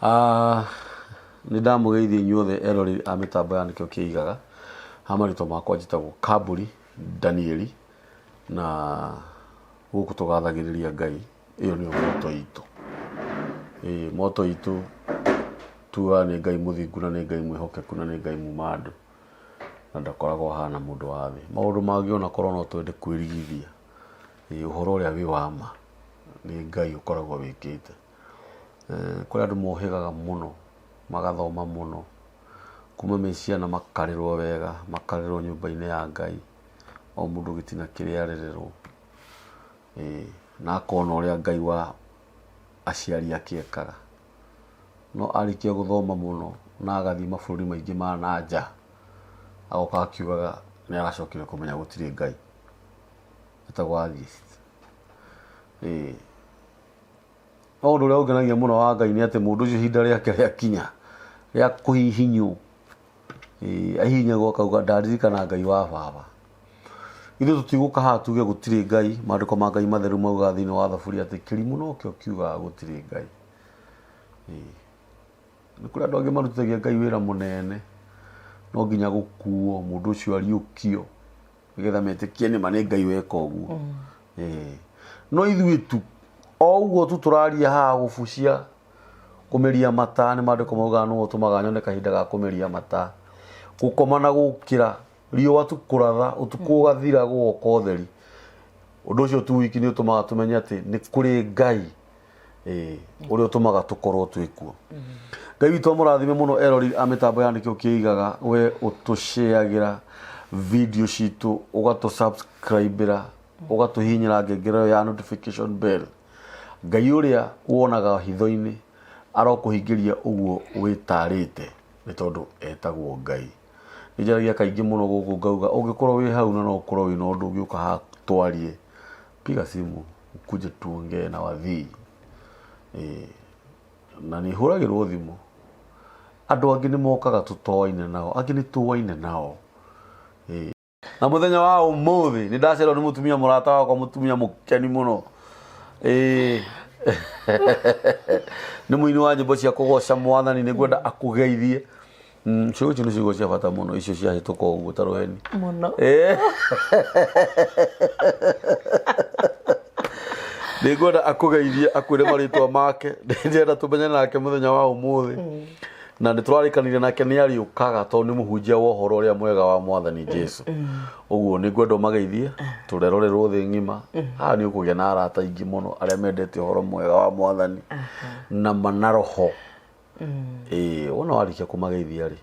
Ah, nĩ ndamũgeithia inyuothe eroreri a mĩtambo ya nĩkĩo kĩigaga. Ha marĩtwa makwa njĩtagwo Kambũri Danieli na gũkũ tũgathagĩrĩria Ngai, ĩyo nĩyo moto itũ. Ĩĩ moto itũ tugaga nĩ Ngai mũthingu na nĩ Ngai mwĩhokeku na nĩ Ngai muma andũ na ndakoragwo ahana mũndũ wa thĩ. Maũndũ mangĩ onakorwo no twende kwĩrigithia, ĩĩ ũhoro ũrĩa wĩ wa ma nĩ Ngai ũkoragwo wĩkĩte. Kũrĩ andũ mohĩgaga mũno, magathoma mũno, kuma me ciana makarerwo wega, makarerwo nyũmba-inĩ ya Ngai, o mũndũ gĩtina kĩrĩa arererwo, na akona ũrĩa Ngai wa aciari ake ekaga. No arĩkia gũthoma mũno na agathiĩ mabũrũri maingĩ ma na nja, agoka akiugaga nĩ aracokire kũmenya gũtirĩ Ngai, etagwo atheist. No ũndũ ũrĩa ũngenagia mũno wa Ngai nĩ atĩ mũndũ ũcio ihinda rĩake rĩakinya rĩa kũhihinywo, ahihinyagwo akauga ndaririkana Ngai wa baba. Ithuĩ tũtigũka haha tuge gũtirĩ Ngai, maandĩko ma Ngai matheru maugaga thĩinĩ wa thaburi atĩ kĩrimũ nokĩo kiugaga gũtirĩ Ngai. Nĩ kũrĩ andũ angĩ marutithagia Ngai wĩra mũnene, no nginya gũkuo mũndũ ũcio ariũkio. Nĩgetha metĩkie nĩma nĩ Ngai weka ũguo. Eh. No ithuĩ tu o ũguo tu tũraria haha gũbucia kũmeria mata nĩ maandĩko maugaga nĩwe ũtũmaga nyone kahinda ga kũmeria mata gũkoma na gũkĩra riũa tu kũratha ũtukũ ũgathira gũgoka ũtheri ũndũ ũcio tu wiki nĩ ũtũmaga tũmenye atĩ nĩ kũrĩ Ngai ũrĩa ũtũmaga tũkorwo twĩ kuo. Ngai witũ amũrathime mũno erori a mĩtambo ya nĩkĩo kĩigaga we ũtũceagĩra video citũ ũgatũ subscribĩra ũgatũhihinyĩra ngengere ĩyo ya notification bell. Ngai ũrĩa wonaga hitho-inĩ arokũhingĩria ũguo wĩtarĩte nĩ tondũ etagwo Ngai. Nĩ njaragia kaingĩ mũno gũkũ ngauga ũngĩkorwo wĩ hau na no ũkorwo wĩna ũndũ ũngĩũka haha twarie piga simu ukuje tuongee na wathii. Na nĩ hũragĩrwo thimũ andũ angĩ nĩ mokaga tũtoaine nao angĩ nĩ tũaine nao. Na mũthenya wa ũmũthĩ nĩ ndacererwo nĩ mũtumia mũrata wakwa mũtumia mũkeni mũno. Nĩ mũini wa nyĩmbo cia kũgoca mwathani nĩ ngwenda akũgeithie. Ciugo icio nĩ ciugo cia bata mũno icio ciahĩtũka ũguo ta rũheni mũno. Nĩ ngwenda akũgeithie akwĩre marĩtwa make ndĩrenda tũmenyane nake mũthenya wa ũmũthĩ na nĩ tũrarĩkanire nake nĩ arĩũkaga tondũ nĩ mũhunjia wa ũhoro ũrĩa mwega wa mwathani Jesu. Ũguo nĩ ngwenda ũmageithie tũrerorerwo thĩ ng'ima haha nĩ ũkũgĩa na arata aingĩ mũno arĩa mendete ũhoro mwega wa mwathani na mana roho. Ĩĩ wona warĩkia kũmageithia rĩ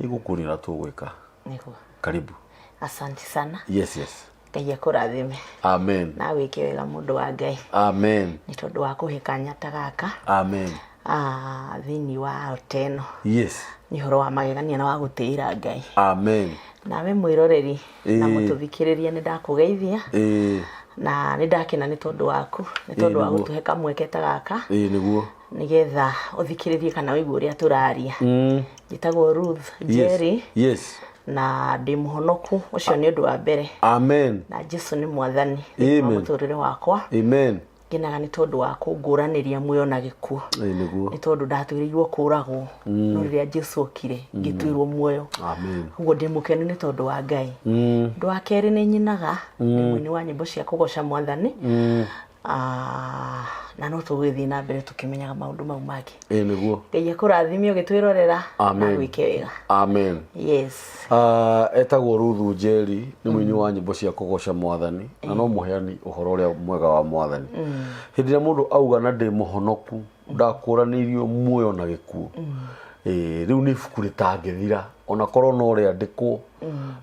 nĩ ngũkuonia ũrĩa tũgwĩka. Nĩguo. Karibu. Asante sana. Yes. Ngai akũrathime. Amen. Na wĩke wega mũndũ wa Ngai. Amen. Nĩ tondũ wa kũhe kanya ta gaka. Amen. Ah, thĩinĩ wa altar ĩno. Yes. Nĩ ũhoro wa magegania na wa gũtĩĩra Ngai. Amen. Nawe mwĩroreri na mũtũthikĩrĩria nĩ ndakũgeithia. Na nĩ ndakena nĩ tondũ waku, nĩ tondũ wa gũtũhe kamweke ta gaka. Ĩĩ nĩguo. Nĩgetha ũthikĩrĩrie kana ũigue ũrĩa tũraria. Njĩtagwo Ruth Njeri. Yes. Na ndĩ mũhonoku, ũcio nĩ ũndũ wa mbere. Amen. Na Jesu nĩ mwathani thĩinĩ wa mũtũrĩre wakwa. Amen. Ngenaga nĩ tondũ wa kũngũranĩria muoyo na gĩkuũ. Ĩĩ nĩguo. Nĩ tondũ ndatwĩrĩirwo kũragwo. No rĩrĩa Jesu okire ngĩtuĩrwo muoyo. Amen. Ũguo ndĩ mũkenu nĩ tondũ wa Ngai. Ũndũ wa kerĩ nĩ nyinaga, ndĩ mũini wa nyĩmbo cia kũgoca mwathani. Ah, na no tũgĩthiĩ na mbere tũkĩmenyaga maũndũ mau mangĩ. Ĩĩ nĩguo. Ngai akũrathime ũgĩtwĩrorera na Amen. gwĩke wega. Amen. Yes. Ah, etagwo Ruthu Njeri nĩ mũini wa nyĩmbo cia kũgoca mwathani na no mũheani ũhoro ũrĩa mwega wa mwathani. Hĩndĩ ĩrĩa mũndũ auga na ndĩ mũhonoku ndakũranĩirio muoyo na gĩkuũ. Ĩĩ, rĩu nĩ ibuku rĩtangĩthira ona korwo no rĩandĩkwo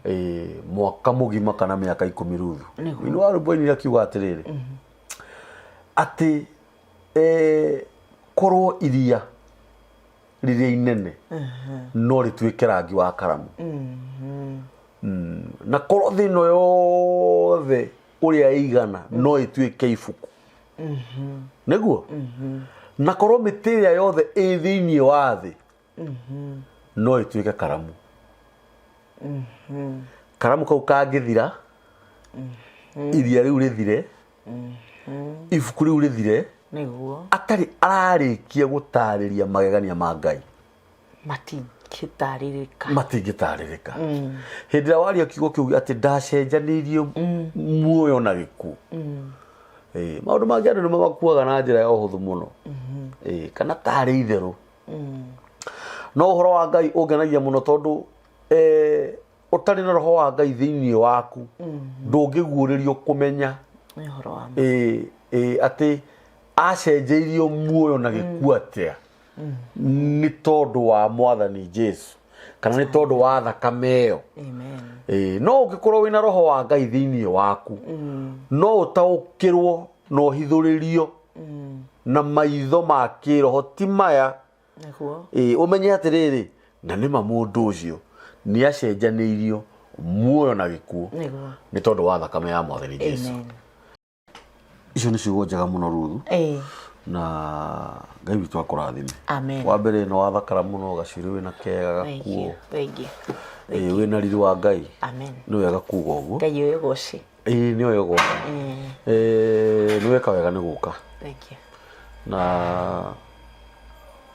ĩĩ, mwaka mũgima kana mĩaka ikũmi Ruthu. Nĩguo. Mũini wa rwĩmbo ainire akiuga atĩrĩrĩ atĩ eh, korwo iria rĩrĩa inene no rĩtuĩke rangi wa karamu na korwo thĩ ĩno yothe ũrĩa ĩigana no ĩtuĩke ibuku nĩguo na korwo mĩtĩ ĩrĩa yothe ĩ thĩinĩ wa thĩ no ĩtuĩke karamu karamu kau kangĩthira iria rĩu rĩthire ibuku rĩu rĩthire. Nĩguo. Atarĩ ararĩkia gũtarĩria magegania ma Ngai. Matingĩtarĩrĩka. Matingĩtarĩrĩka. Hĩndĩ ĩrĩa waria kiugo kĩu atĩ ndacenjanirie muoyo na gĩkuũ. Ĩĩ, maũndũ mangĩ andũ nĩ mamakuaga na njĩra ya ũhũthũ mũno. Ĩĩ, kana tarĩ itherũ. No ũhoro wa Ngai ũngenagia mũno tondũ ũtarĩ na roho wa Ngai thĩinĩ waku ndũngĩguũrĩrio kũmenya. Nĩ ũhoro wa ma. Ĩĩ, ĩĩ, atĩ acenjeirio muoyo na gĩkuũ atĩa nĩ tondũ wa Mwathani Jesu kana nĩ tondũ wa thakame ĩyo. Amen. Ĩĩ, no ũngĩkorwo wĩna roho wa Ngai thĩinĩ waku no ũtaũkĩrwo na ũhithũrĩrio na maitho ma kĩroho ti maya. Nĩguo. Ĩĩ, ũmenye atĩrĩrĩ, na nĩma mũndũ ũcio nĩ acenjanĩirio muoyo na gĩkuũ Nĩguo. nĩ tondũ wa thakame ya Mwathani Jesu. Amen. Icio nĩ ciugo njega mũno Ruthu. Ĩĩ. Na Ngai witũ akũrathime. Amen. Wa mbere nĩ wathakara mũno, gacuĩrĩ wĩna kega Thank gakuo. you. Thank you. Ĩĩ, wĩna riri wa Ngai. Amen. Nĩ wega kuga ũguo. Ngai ũyũ goci. Ĩĩ, nĩ oĩ gũka. Nĩ weka wega nĩ gũka. Thank you. Na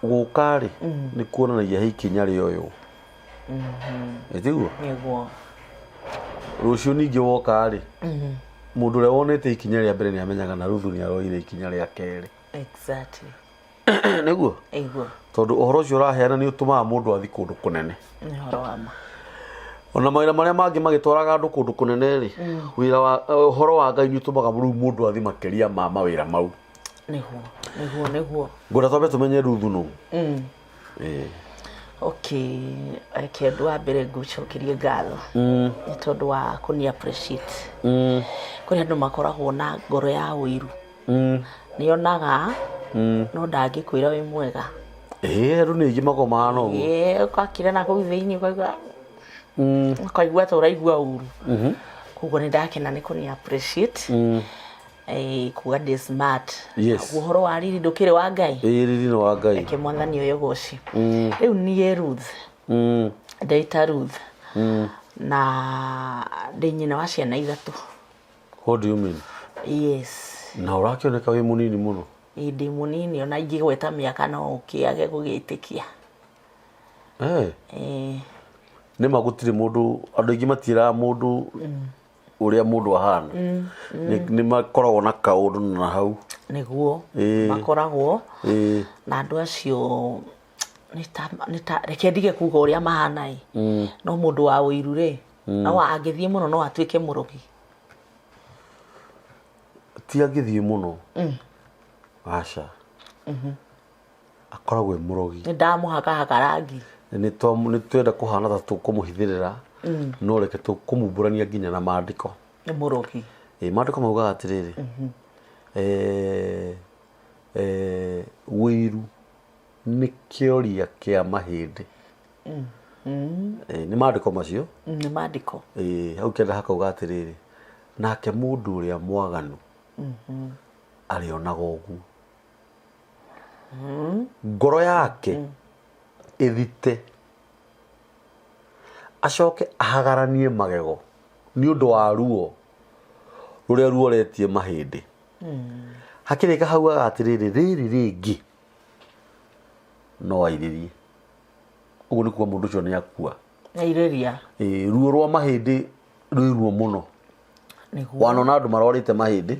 gũka rĩ nĩ kuonanagia he ikinya rĩoywo. Ĩ tiguo? Nĩguo. Rũciũ ningĩ woka rĩ, mũndũ ũrĩa wonete ikinya rĩa mbere nĩ amenyaga na Ruthu nĩ aroire ikinya rĩa kerĩ. Exactly. Nĩguo? Ĩguo. Tondũ ũhoro ũcio ũraheana nĩ ũtũmaga mũndũ athiĩ kũndũ kũnene. Nĩ ũhoro wa ma. Ona mawĩra marĩa mangĩ magĩtwaraga andũ kũndũ kũnene rĩ, wĩra wa ũhoro wa Ngai nĩ ũtũmaga rĩu mũndũ athiĩ makĩria ma mawĩra mau. Nĩguo. Nĩguo, nĩguo. Ngwenda twambe tũmenye Ruthu nũ. Ĩĩ. Okay, reke ũndũ wa mbere ngũcokerie ngatho nĩ tondũ wa kũni appreciate. Kũrĩ andũ makoragwo na ngoro ya ũiru. Nĩonaga no ndangĩkwĩra wĩ mwega. Ĩĩ, andũ nĩ aingĩ makoragwo mahana ũguo. Ĩĩ, ũgakira na kũu thĩinĩ ũkaigua ũkaigua ta ũraigua ũru. Koguo nĩ ndakena nĩ kũni appreciate. Kuga ndĩ smart. Yes. Naguo ũhoro wa riri ndũkĩrĩ wa Ngai. Ĩĩ, riri nĩ wa Ngai. Reke Mwathani ũyũ goci. Rĩu niĩ Ruth. Ndeita Ruth. Na ndĩ nyina wa ciana ithatũ. What do you mean? Yes. Na ũrakĩoneka wĩ mũnini mũno. Ĩĩ, ndĩ mũnini ona ingĩgweta mĩaka no ũkĩage gũgĩtĩkia. Ĩĩ. Nĩ ma gũtirĩ mũndũ, andũ aingĩ matiĩraga mũndũ ũrĩa mũndũ ahana. Nĩ makoragwo na kaũndũ na hau. Nĩguo. Ĩĩ. Makoragwo. Ĩĩ. Na andũ acio nĩ ta reke ndige kuga ũrĩa mahana ĩ. No mũndũ wa ũiru rĩ, no angĩthiĩ mũno no atuĩke mũrogi. Ti angĩthiĩ mũno. Aca. Akoragwo e mũrogi. Nĩ ndamũhakahaka rangi. Nĩ twenda kũhana ta tũkũmũhithĩrĩra, no reke tũkũmumbũrania nginya na maandĩko. Nĩ mũrogi. Ĩĩ, maandĩko maugaga atĩrĩrĩ, ũiru nĩ kĩoria kĩa mahĩndĩ. Ĩĩ, nĩ maandĩko macio. Nĩ maandĩko. Ĩĩ, hau kĩanda hakauga atĩrĩrĩ, nake mũndũ ũrĩa mwaganu arĩonaga ũguo. Ngoro yake ĩthite, acoke ahagaranie magego nĩ ũndũ wa ruo rũrĩa ruoretie mahĩndĩ. Hakĩrĩka haugaga atĩrĩrĩ, rĩrĩ rĩngĩ no airĩrie. Ũguo nĩ kuga mũndũ ũcio nĩ akua. Airĩria. Ĩĩ, ruo rwa mahĩndĩ rwĩ ruo mũno. Nĩguo. Wanona andũ marwarĩte mahĩndĩ.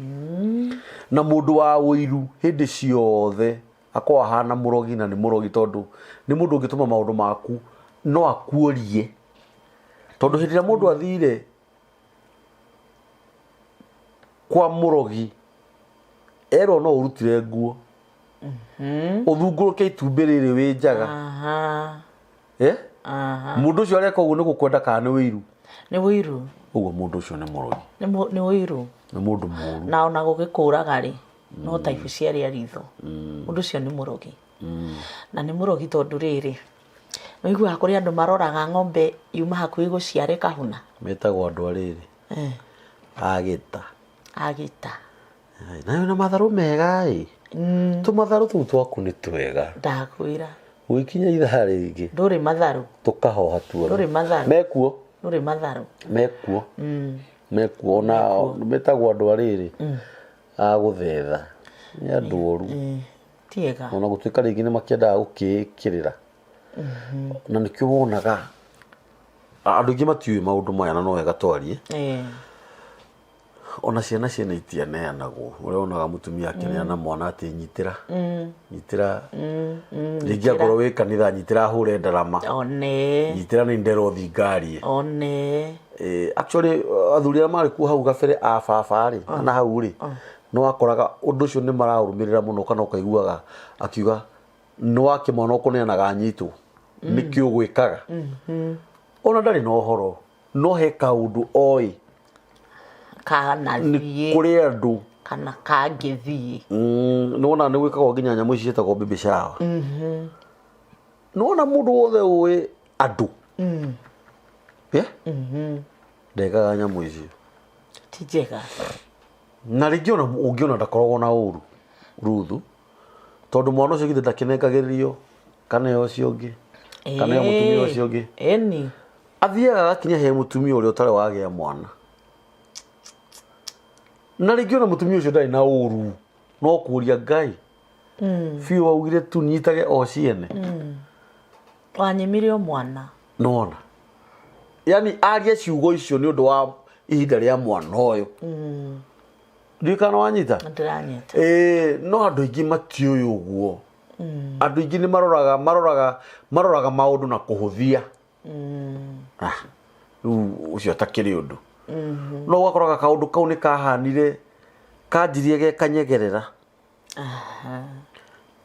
Na mũndũ wa ũiru hĩndĩ ciothe akoragwo ahana mũrogi, na nĩ mũrogi tondũ nĩ mũndũ ũngĩtũma maũndũ maku no akuorie. Tondũ hĩndĩ ĩrĩa mũndũ athire kwa mũrogi erwo no ũrutire nguo ũthungũrũke itumbĩ rĩrĩ wĩ njaga. Mũndũ ũcio areka ũguo nĩ gũkwenda kana nĩ ũiru? Nĩ ũiru. Ũguo mũndũ ũcio nĩ mũrogi. Nĩ ũiru. Nĩ mũndũ mũũru. Na ona gũgĩkũraga rĩ, no ta ibu cia rĩa ritho. Mũndũ ũcio nĩ mũrogi. Na nĩ mũrogi tondũ rĩrĩ, nĩ ũiguaga kũrĩ andũ maroraga ng'ombe yuma hakuhĩ gũciara ĩkahuna? Metagwo andũ a rĩrĩ. Agĩta. Agĩta. Na wĩna matharũ mega ĩ. Tũmatharũ tũu twaku nĩ twega. Ndakwĩra. Gũgĩkinya ithaa rĩngĩ. Ndũrĩ matharũ. Tũkahoha tuona. Ndũrĩ matharũ. Mekuo. Ndũrĩ matharũ. Mekuo. Mekuo. Ona metagwo andũ a rĩrĩ. A gũthetha. Nĩ andũ oru. Tiega. Ona gũtuĩka rĩngĩ nĩ makĩendaga gũkĩĩkĩrĩra, na nĩkĩo wonaga andũ aingĩ matiũĩ maũndũ maya, na no wega twarie. Ona ciana ciene itianeanagwo, ũrĩa wonaga mũtumia akĩneana mwana atĩ nyitĩra, nyitĩra, rĩngĩ akorwo wĩ kanitha, nyitĩra hũre ndarama, One. nyitĩra nĩ nderothi ngarie. One. Actually athuri arĩa marĩ kuo hau gabere a baba rĩ, na hau rĩ, nĩ wakoraga ũndũ ũcio nĩ maraũrũmĩrĩra mũno, kana ũkaiguaga akiuga nĩ wake mwana ũkũneanaga anyitwo nĩkĩ ũgwĩkaga, ona ndarĩ na ũhoro, no he kaũndũ oĩ kana nĩ thiĩ kũrĩ andũ kana kangĩthiĩ. Nĩ wona nĩ gwĩkagwo nginya nyamũ ici ciĩtagwo baby shower. Nĩ wona mũndũ wothe ũĩ andũ, yeah? Ndekaga nyamũ icio. Ti njega. Na rĩngĩ ona ũngĩona ndakoragwo na ũru ruthu, tondũ mwana ũcio githĩ ndakĩnengagĩrĩrio kana ĩyo ũcio ũngĩ kana ĩyo mũtumia ũcio ũngĩ. Ĩni. Athiaga agakinya he mũtumia ũrĩa ũtarĩ wagĩa mwana, na rĩngĩ ona mũtumia ũcio ndarĩ na ũru, no kũria Ngai biũ waugire tu nyitage o ciene. Wanyimire o mwana. Nona yani aria ciugo icio nĩ ũndũ wa ihinda rĩa mwana ũyũ, ndiũĩ kana wanyita. Ndĩranyita. Ĩĩ, no andũ aingĩ matiũĩ ũguo. Andũ aingĩ nĩ maroraga maũndũ na kũhũthia. Ah, rĩu ũcio atakĩrĩ ũndũ, no ũgakoraga kaũndũ kau nĩ kahanire kanjirie ge kanyegerera,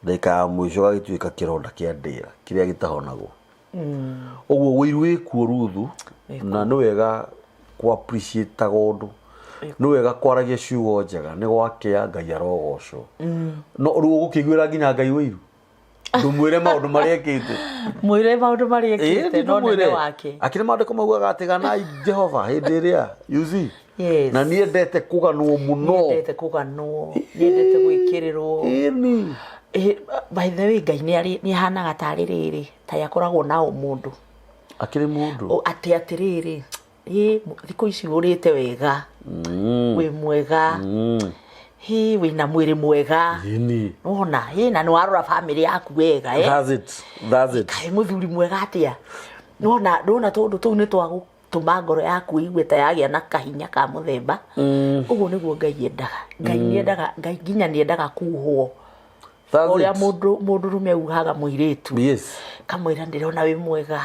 ndagĩka ya mũico gagĩtuĩka kĩronda kĩa ndĩra kĩrĩa gĩtahonagwo. Ũguo ũiru wĩkuo ruthu, na nĩ wega ku appreciate ũndũ, nĩ wega kwaragia ciugo njega, nĩ gwakĩa Ngai arogocwo. No rĩu ũgũkĩiguĩra nginya Ngai ũiru, ndũmwĩre maũndũ marĩa ekĩte. Mwĩre maũndũ marĩa Ĩĩ, ekĩte no nene ndũmwĩre. wake. Akĩrĩ maandĩko maugaga atĩ ganai Jehova hĩndĩ ĩrĩa, you see. Yes. Na niĩ ndete kũganwo mũno. Nĩendete kũganwo, nĩendete gwĩkĩrĩrwo. Ĩni. By the way, Ngai nĩ ahanaga tarĩ rĩrĩ ta akoragwo na ũmũndũ. Akĩrĩ mũndũ. Atĩ atĩrĩrĩ, ĩ thikũ ici ũrĩte wega, wĩ mwega, hĩ wĩna mwĩrĩ mwega. Ĩni. Nona hĩ na nĩ warora bamĩrĩ yaku wega, eh? That's it, that's it. Kaĩ mũthuri mwega atĩa, nona ndona tũndũ tũu nĩ twagũtũma ngoro yaku ĩigue ta yagĩa na kahinya ka mũthemba. Ũguo nĩguo Ngai endaga. Ngai nĩendaga, Ngai nginya nĩendaga kuhwo That's ũrĩa it. Mũndũ mũndũrũme auhaga mũirĩtu, kamwĩra ndĩrona wĩ mwega,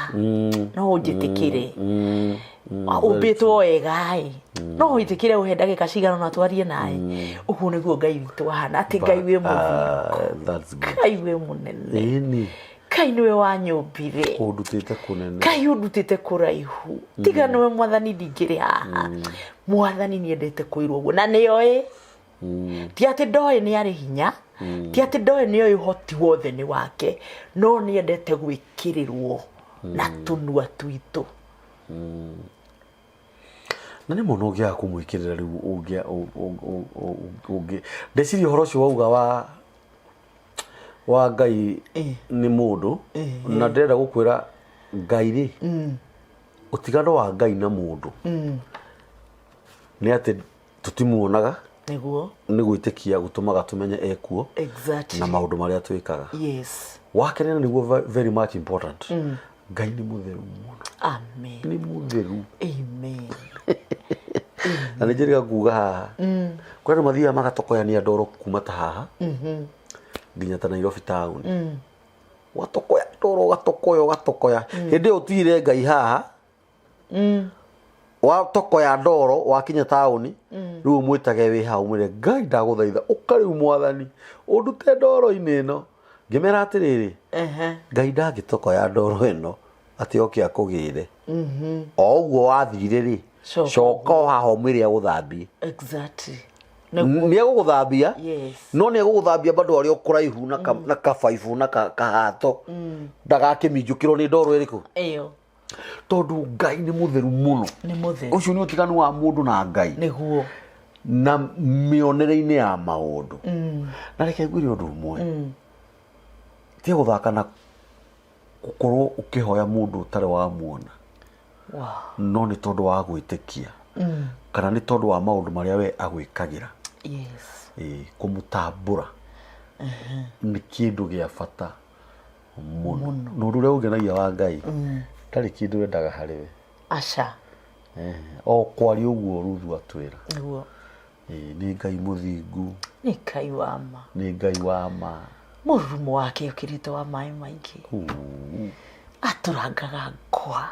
no ũnjĩtĩkĩre, ũmbĩtwo wega ĩ, no ũnjĩtĩkĩre ũhe ndagĩka cigana na twarie nawe. Ũguo nĩguo Ngai witũ ahana, atĩ Ngai wĩ mũthingu. Ah, that's good. Ngai wĩ mũnene. Ĩni. Ngai nĩwe wanyũmbire. Ũndutĩte kũnene. Ngai ũndutĩte kũraihu, tiga nĩwe mwathani ndingĩrĩ haha. Mwathani nĩendete kwĩrwo ũguo na nĩoĩ, ti atĩ ndoĩ nĩ arĩ hinya, ti atĩ ndoĩ nĩoĩ ũhoti wothe nĩ wake, no nĩendete gwĩkĩrĩrwo na tũnua twitũ. Na nĩ mũno ũngĩaga kũmwĩkĩrĩra rĩu ũngĩ ndeciria ũhoro ũcio wauga wa Ngai nĩ mũndũ, na ndĩrenda gũkwĩra Ngai rĩ, ũtigano wa Ngai na mũndũ nĩ atĩ tũtimuonaga. Nĩguo. Nĩ gwĩtĩkia gũtũmaga tũmenye ekuo na maũndũ marĩa twĩkaga. Wa kerĩ, na nĩguo very much important, Ngai nĩ mũtheru mũno. Amen. Nĩ mũtheru. Amen. Na nĩ njĩrĩga kuga haha kũrĩ andũ mathiaga magatokoyania ndoro kuma ta haha nginya ta Nairobi town, ũgatokoya ndoro, ũgatokoya, ũgatokoya, hĩndĩ ĩyo ũtigire Ngai haha, watokoya ndoro wakinya taũni, rĩu ũmwĩtage wĩ hau, ũmwĩre Ngai ndagũthaitha ũka rĩu mwathani ũndute ndoro-inĩ ĩno. Ngĩmera atĩrĩrĩ, Ngai ndangĩtokoya ndoro ĩno atĩ oke akũgĩre o ũguo wathire rĩ. Coka. Coka o haha ũmwĩre agũthambie. Nĩ egũgũthambia. No nĩ egũgũthambia bado arĩ o kũraihu na kabaibũ na kahato, ndagakĩminjũkĩrwo nĩ ndoro ĩrĩkũ. Ĩyo. Tondũ Ngai nĩ mũtheru mũno. Nĩ mũtheru. Ũcio nĩ ũtiganu wa mũndũ na Ngai Nĩguo. Na mĩonere-inĩ ya maũndũ. Na reke ngwĩre ũndũ ũmwe, tiga gũthaka na gũkorwo ũkĩhoya mũndũ ũtarĩ wamuona, no nĩ tondũ wa gwĩtĩkia kana nĩ tondũ wa maũndũ marĩa we agwĩkagĩra. Yes. Ĩĩ, kũmũtambũra nĩ kĩndũ gĩa bata mũno. Na ũndũ ũrĩa ũngenagia wa Ngai, ndarĩ kĩndũ endaga harĩ we. Aca. O kwaria ũguo Ruthu atwĩra. Nĩguo. Ĩĩ, nĩ Ngai mũthingu. Nĩ Ngai wa ma. Nĩ Ngai wa ma. Mũrurumo wake ũkĩrĩte wa maĩ maingĩ. Atũrangaga ngwa,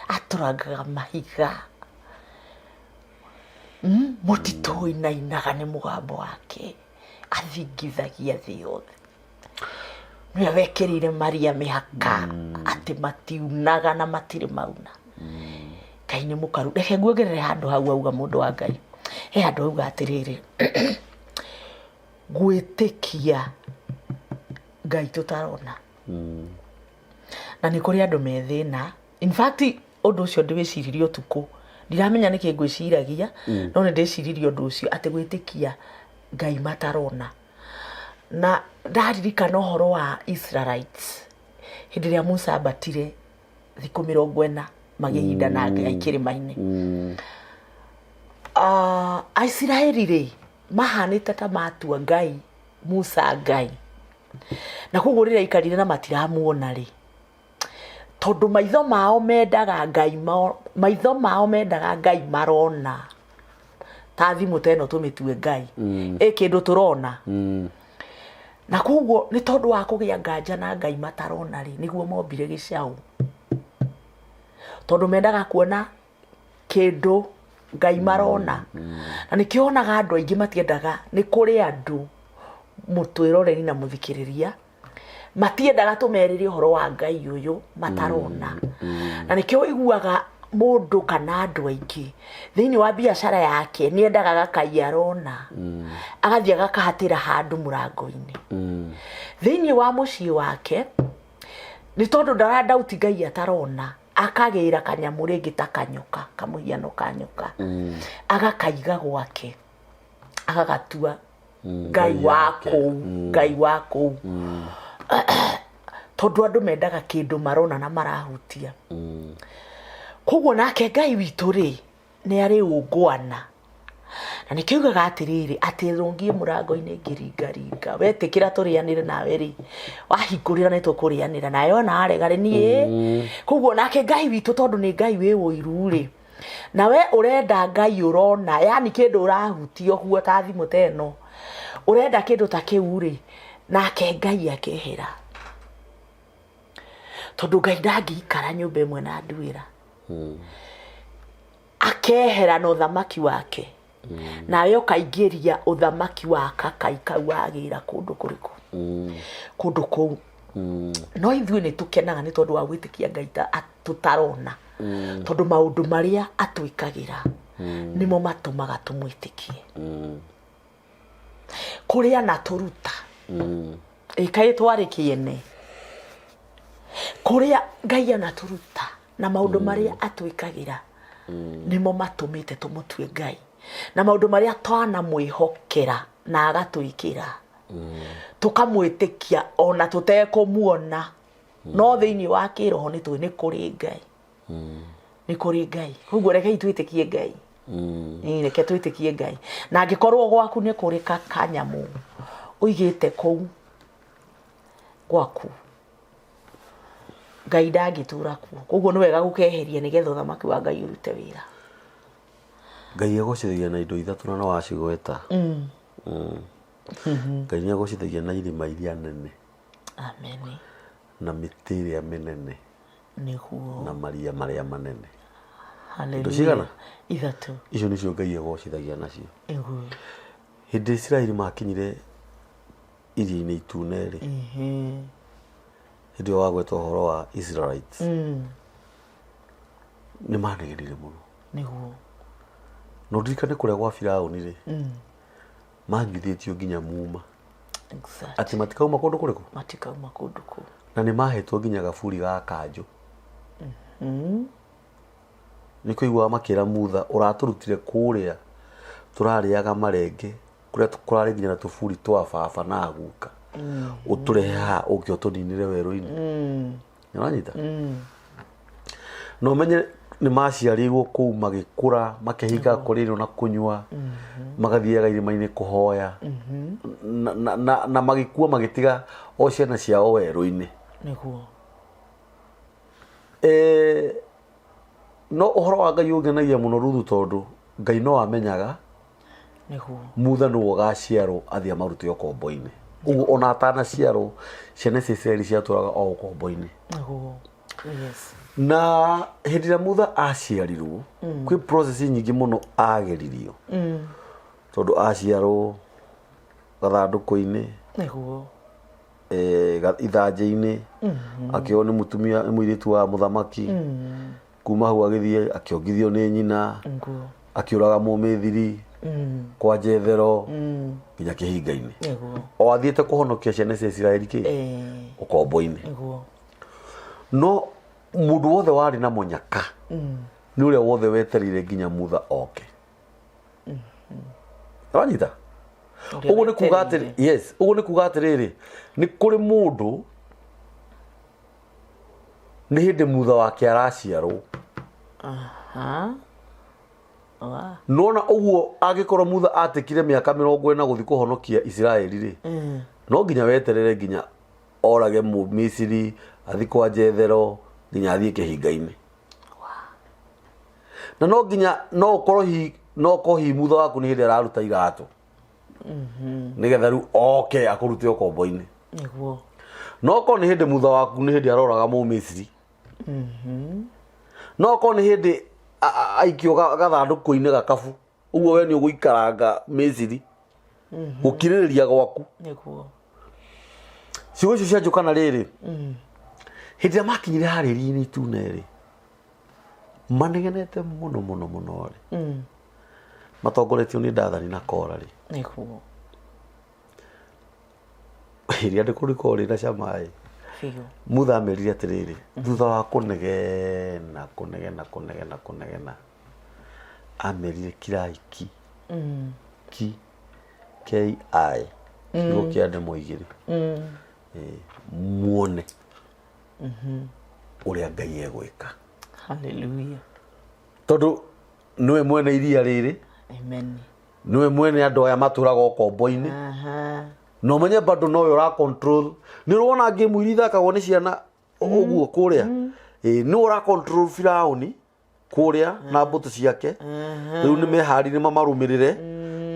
atũrangaga mahiga. Mũtitũ ũinainaga nĩ mũgambo wake, athingithagia thĩ yothe. Nĩwe wekĩrĩire maria mĩhaka atĩ matiunaga na matirĩ mauna. Ngai nĩ mũkaru. Reke nguongerere handũ hau auga mũndũ wa Ngai. He handũ auga atĩrĩrĩ, gwĩtĩkia Ngai tũtarona. Na nĩ kũrĩ andũ me thĩna. In fact, ũndũ ũcio ndĩwĩciririe ũtukũ. Ndiramenya nĩkĩ ngwĩciragia, no nĩ ndĩciririe ũndũ ũcio atĩ gwĩtĩkia Ngai matarona. Na ndaririkana ũhoro wa Israelites hĩndĩ ĩrĩa Musa ambatire thikũ 40 magĩhinda na Ngai kĩrĩma-inĩ. Aisiraeli rĩ, mahanĩte ta matua Ngai Musa Ngai. Na koguo rĩrĩa aikarire na matiramuona rĩ, tondũ maitho mao mendaga Ngai maitho mao mendaga Ngai marona. Ta thimũ ta ĩno tũmĩtue Ngai. Ĩ kĩndũ tũrona. Na koguo nĩ tondũ wa kũgĩa nganja na Ngai matarona rĩ, nĩguo mombire gĩcaũ. Tondũ mendaga kuona kĩndũ Ngai marona. Na nĩkĩo wonaga andũ aingĩ matiendaga, nĩ kũrĩ andũ mũtwĩroreri na mũthikĩrĩria, matiendaga tũmerĩre ũhoro wa Ngai ũyũ matarona. Na nĩkĩo ũiguaga mũndũ kana andũ aingĩ thĩinĩ wa biacara yake nĩ endaga gakai arona, agathiĩ agakahatĩra handũ mũrango-inĩ. Thĩinĩ wa mũciĩ wake, nĩ tondũ ndarandauti Ngai atarona, akagĩra kanyamũ rĩngĩ ta kanyoka, kamũhiano ka nyoka, agakaiga gwake, agagatua Ngai wa kũu, Ngai wa kũu. Tondũ andũ mendaga kĩndũ marona na marahutia. Koguo nake Ngai witũ rĩ, nĩ arĩ ũngwana. Na nĩkĩo augaga atĩrĩrĩ, atĩ rũngiĩ mũrango-inĩ ngĩringaringa, wetĩkĩra tũrĩanĩre nawe rĩ, wahingũrĩra nĩ tũkũrĩanĩra, nawe ona warega rĩ, niĩ. Koguo nake Ngai witũ tondũ nĩ Ngai wĩ ũiru rĩ, na we ũrenda Ngai ũrona, yani kĩndũ ũrahutia ũguo ta thimũ ta ĩno, ũrenda kĩndũ ta kĩu rĩ, nake Ngai akehera. Tondũ Ngai ndangĩikara nyũmba ĩmwe na nduĩra. Akehera na ũthamaki wake. Nawe ũkaingĩria ũthamaki wa kakai kau wagĩra kũndũ kũrĩkũ? Kũndũ kũu. No ithuĩ nĩ tũkenaga nĩ tondũ wa gwĩtĩkia Ngai ta tũtarona. Tondũ maũndũ marĩa atwĩkagĩra nĩmo matũmaga tũmwĩtĩkie. Kũrĩa anatũruta. Ĩ kaĩ twarĩ kĩene. Kũrĩa Ngai anatũruta na maũndũ marĩa atwĩkagĩra nĩmo matũmĩte tũmũtue Ngai. Na maũndũ marĩa twanamwĩhokera na agatwĩkĩra, tũkamwĩtĩkia ona tũtekũmuona. No thĩinĩ wa kĩroho nĩ tũĩ nĩ kũrĩ Ngai. Nĩ kũrĩ Ngai. Koguo rekei twĩtĩkie Ngai. Ĩĩ, reke twĩtĩkie Ngai. Na angĩkorwo gwaku nĩ kũrĩ kanyamũ ũigĩte kũu gwaku, Ngai ndangĩtũra kuo. Koguo nĩ wega gũkeheria nĩgetha ũthamaki wa Ngai ũrute wĩra. Ngai agocithagia na indo ithatũ na no wacigweta. Ngai nĩ agocithagia na irĩma iria nene. Amen. Na mĩtĩ ĩrĩa mĩnene. Nĩguo. Na maria marĩa manene. Hallelujah. Indo cigana? Ithatũ. Icio nĩcio Ngai agocithagia nacio. Nĩguo. Hĩndĩ Isiraeli makinyire iria-inĩ itune rĩ, hĩndĩ ĩyo wagweta ũhoro wa Israelites, nĩ manegenire mũno. Nĩguo. Na ũririkane kũrĩa gwa Firaũni rĩ, manyuithĩtio nginya muma. Exactly. Atĩ matikauma kũndũ kũrĩkũ? Matikauma kũndũ kũu. Na nĩ mahetwo nginya gaburi ga kanjũ. Nĩ kũiguaga makĩra Mutha, ũratũrutire kũrĩa tũrarĩaga marenge, kũrĩa kũrarĩ nginya na tũburi twa baba na guka. Ũtũrehe haha ũke ũtũninĩre werũ-inĩ. Nĩũranyita? Na ũmenye Nĩ maciarĩirwo kũu, magĩkũra, makĩhinga kũrĩa irio na kũnyua, magathiaga irĩma-inĩ kũhoya, na magĩkua magĩtiga o ciana ciao werũ-inĩ. No ũhoro wa Ngai ũngenagia mũno, Ruthu, tondũ Ngai no amenyaga Mutha nĩwe ũgaciarwo athiĩ amarute ũkombo-inĩ. Ũguo ona atanaciarwo, ciana cia Isiraeli ciatũraga o ũkombo-inĩ. Na hĩndĩ ĩrĩa Mutha aciarirwo, kwĩ process nyingĩ mũno ageririo, tondũ aciarwo gathandũkũ-inĩ, ithanjĩ-inĩ, akĩoywo nĩ mũtumia, nĩ mũirĩtu wa mũthamaki. Kuma hau agĩthiĩ akĩongithio nĩ nyina, akĩũraga Mũmĩthiri kwa Jethero nginya kĩhinga-inĩ, o athiĩte kũhonokia ciana cia Isiraeli kĩ ũkombo-inĩ. No mũndũ wothe warĩ na mũnyaka nĩ ũrĩa wothe wetereire nginya Mutha oke. Wanyita? Ũrĩa Ũguo nĩ kuga atĩrĩ, wetereire. yes, ũguo nĩ kuga atĩrĩrĩ, nĩ kũrĩ mũndũ nĩ hĩndĩ Mutha wake araciarwo. Aha. Wa. Nona ũguo angĩkorwo Mutha atĩkire mĩaka 40 gũthiĩ kũhonokia Isiraeli rĩ, no nginya weterere nginya orage Mũmisiri, athiĩ kwa Jethero, nginya athiĩ kĩhinga-inĩ. Na no nginya no ũkorwo hihi, no ũkorwo hihi Mutha waku nĩ hĩndĩ araruta iratũ nĩgetha rĩu oke akũrute ũkombo-inĩ. No okorwo nĩ hĩndĩ Mutha waku nĩ hĩndĩ aroraga Mũmisiri, no okorwo nĩ hĩndĩ aikio gathandũkũ-inĩ gakabu, ũguo we nĩ ũgũikaranga Misiri gũkirĩrĩria gwaku. Ciugo icio cia njũkana rĩrĩ, hĩndĩ ĩrĩa makinyire harĩa iria-inĩ itune rĩ, manegenete mũno mũno mũno rĩ, matongoretio nĩ Dathani na Kora rĩ, rĩandĩko rĩkoragwo rĩna cama ĩ. Mutha amerire atĩrĩrĩ, thutha wa kũnegena kũnegena kũnegena kũnegena, amerire kirai ki, ki ki, kiugo kĩa ndemwa igĩrĩ. Muone ũrĩa Ngai egwĩka. Hallelujah. Tondũ nĩwe mwene iria rĩrĩ. Amen. Nĩwe mwene andũ aya matũraga ũkombo-inĩ. Na ũmenye bado nowe ũra control. Nĩ ũrona game iria ithakagwo nĩ ciana ũguo kũrĩa. Nĩwe ũra control Firaũni kũrĩa na mbũtũ ciake. Rĩu nĩ meharĩrie mamarũmĩrĩre.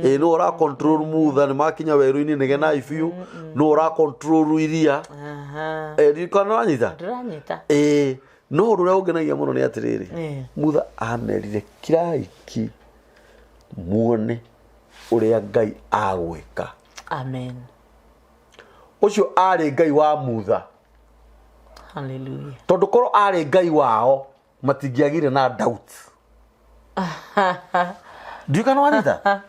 Nĩwe ũra control Mutha, nĩ makinya werũ-inĩ, negenai biũ. Nĩwe ũra control iria. Ndirikana wanyita? Ndĩranyita. No ũndũ ũrĩa ũngenagia mũno nĩ atĩrĩrĩ, Mutha amerire kirai ki, muone ũrĩa Ngai agwĩka. Amen. Ũcio arĩ Ngai wa Mutha. Hallelujah. Tondũ korwo arĩ Ngai wao, matingĩagire na doubt. Ndiũĩ kana wanyita?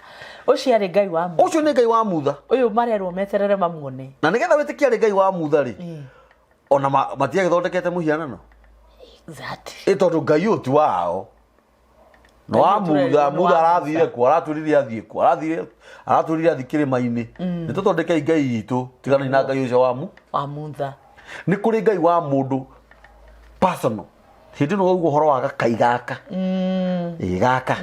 Ũcio arĩ Ngai wa Mutha. Ũcio nĩ Ngai wa Mutha. Ũyũ marerwo meterere mamuone. Na nĩgetha wĩtĩkie arĩ Ngai wa Mutha rĩ, ona matiagĩthondekete mũhianano. Exactly. Ĩ tondũ Ngai ũyũ ti wao. No Ngai wa ũyũ tũrerwo Mutha, nĩ Mutha wa arathire kũ? Aratwĩrire athiĩ kũ? Arathire, aratwĩrire athiĩ kĩrĩma-inĩ. Nĩ tũthondekei Ngai itũ, tiganai na Ngai ũcio wa Wa Mutha. Nĩ kũrĩ Ngai wa mũndũ personal. Hĩndĩ ĩno waigua ũhoro wa gakai gaka. Ĩ gaka.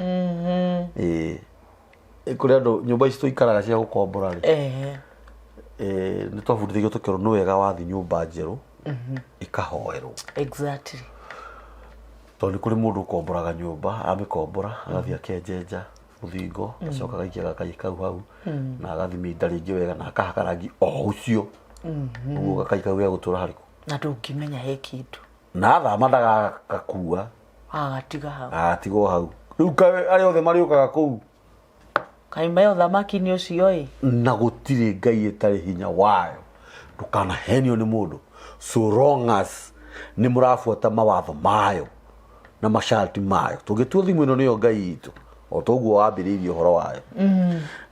Ĩ kũrĩ andũ nyũmba ici tũikaraga cia gũkombora rĩ. Nĩ twabundithagio tũkerwo nĩ wega wathiĩ nyũmba njerũ ĩkahoerwo. Tondũ nĩ kũrĩ mũndũ ũkomboraga nyũmba, amĩkombora agathiĩ akenjenja rũthingo, acoka agaikia gakai kau hau, na agathiminda rĩngĩ wega na akahaka rangi o ũcio. Ũguo gakai kau gegũtũra harĩkũ? Na ndũngĩmenya he kĩndũ. Na athama ndagagakua. Agatiga hau. Agatigwo hau. Rĩu arĩa othe marĩũkaga kũu. Kaĩ me ũthamaki-inĩ ũcio ĩ? Na gũtirĩ Ngai ĩtarĩ hinya wayo. Ndũkanahenio nĩ mũndũ. So long as nĩ mũrabuata mawatho mayo na masharti mayo. Tũngĩtua thimũ ĩno nĩyo Ngai itũ, o ta ũguo wambĩrĩirie ũhoro wayo.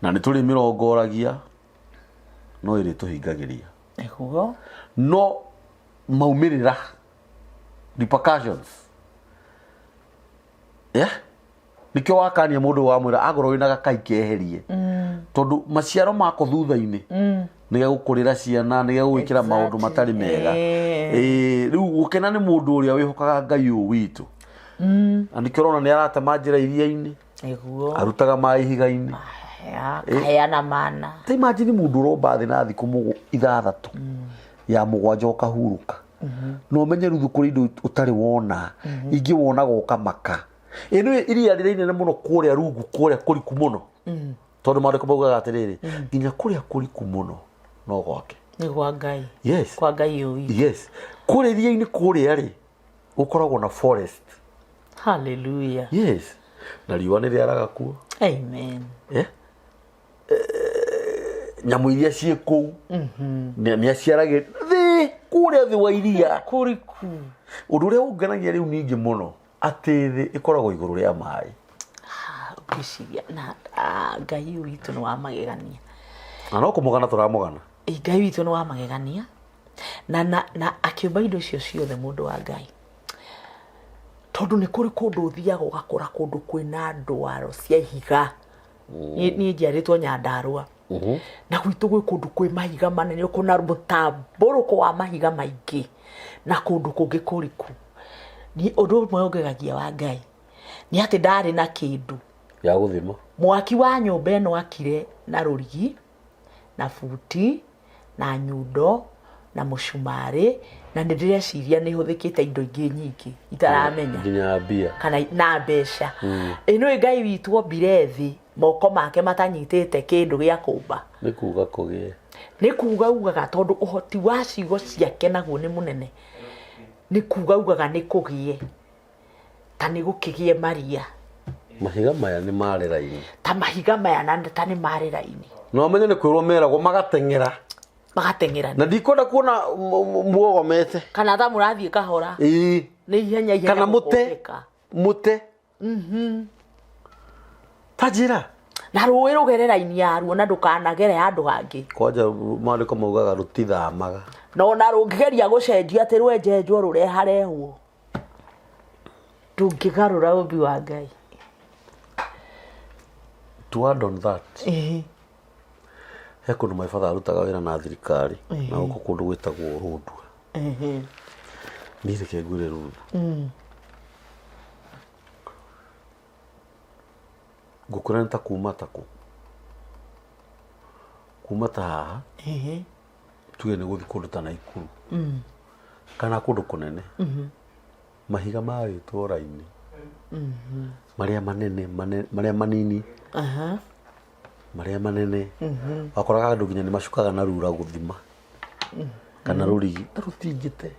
Na nĩ tũrĩmĩrongoragia, no ĩrĩtũhingagĩria. No maumĩrĩra, repercussions. Yeah? Nĩkĩo wakania mũndũ wamwĩra agorwo wĩna gakai keherie, tondũ maciaro mako thutha-inĩ nĩ gegũkũrĩra ciana, nĩ gegũgwĩkĩra maũndũ matarĩ mega. Rĩu gũkena nĩ mũndũ ũrĩa wĩhokaga Ngai ũyũ witũ. Na nĩkĩo ũrona nĩ aratema njĩra iria-inĩ, Nĩguo. arutaga maĩ ihiga-inĩ. Kaheana mana. Ta imagine mũndũ ũromba thĩ na thikũ 6 ya 7 ũkahurũka. Na ũmenye Ruthu kũrĩ indo ũtarĩ wona, ingĩ wonaga ũkamaka. Ĩno iria rĩrĩa inene mũno kũrĩa rungu, kũrĩa kũriku mũno. Tondũ maandĩko maugaga atĩrĩrĩ, nginya kũrĩa kũriku mũno no gwake. Nĩ gwa Ngai. Yes. Kwa Ngai ũyũ. Yes. Kũrĩa iria-inĩ kũrĩa rĩ, gũkoragwo na forest. Hallelujah. Yes. Na riũa nĩ rĩaraga kuo. Amen. Eh? Nyamũ iria ciĩ kũu nĩ aciaragĩ thĩ kũrĩa thĩ wa iria. Kũriku. Ũndũ ũrĩa ũngenagia rĩu ningĩ mũno atĩ thĩ ĩkoragwo igũrũ rĩa maĩ. Ngwĩciria na Ngai witũ nĩ wa magegania. Na no kũmũgana tũramũgana. Ngai witũ nĩ wa magegania. Na akĩũmba indo icio ciothe mũndũ wa Ngai. Tondũ nĩ kũrĩ kũndũ ũthiaga ũgakora kũndũ kwĩna ndwaro cia ihiga. Niĩ njiarĩtwo Nyandarũa. Na gwitũ gwĩ kũndũ kwĩ mahiga manene, kwĩna mũtambũrũko wa mahiga maingĩ na kũndũ kũngĩ kũriku. Niĩ ũndũ ũmwe ũngegagia wa Ngai nĩ atĩ ndarĩ na kĩndũ gĩa gũthima. Mwaki wa nyũmba ĩno akire na rũrigi na buti na nyundo na mũcumarĩ, na nĩ ndĩreciria nĩ hũthĩkĩte indo ingĩ nyingĩ itaramenya. Nginya mbia. Kana na mbeca. Ĩno Ngai witũ ombire thĩ moko make matanyitĩte kĩndũ gĩa kũmba. Nĩ kuga kũgĩe. Nĩ kuga ugaga tondũ ũhoti wa ciugo ciake naguo nĩ mũnene. Nĩ kuga ugaga nĩ kũgĩe. Ta nĩ gũkĩgĩe maria. Mahiga maya nĩ marĩ raini. Ta mahiga maya na ta nĩ marĩ raini. No amenye nĩ kwĩrwo meragwo magateng'era. Magateng'era. Na ndikwenda kuona mwogomete. Kana ta mũrathiĩ kahora. Ĩĩ. Nĩ ihenya ihenya Kana mũte. gũkombĩka. Mũte. Ta njĩra. Na rũĩ rũgere raini yaruo na ndũkanagere handũ hangĩ. Kwanja maandĩko maugaga rũtithamaga. Na ona rũngĩgeria gũcenjia atĩ rwenjenjwo rũreharehwo. Ndũngĩgarũra ũmbi wa Ngai. To add on that. He kũndũ my father arutaga wĩra na thirikari, na gũkũ kũndũ gwĩtagwo Rũndua. Niĩ reke ngwĩre Ruthu. Ngũkwĩra nĩ ta kuma ta kũ? Kuma ta haha, tuge nĩ gũthiĩ kũndũ ta Naikuru. Kana kũndũ kũnene. Mahiga marĩtwo raini. Marĩa manene, marĩa manini. Marĩa manene. Wakoraga andũ nginya nĩ macukaga na rura gũthima. Kana rũrigi. Na rũtingĩte.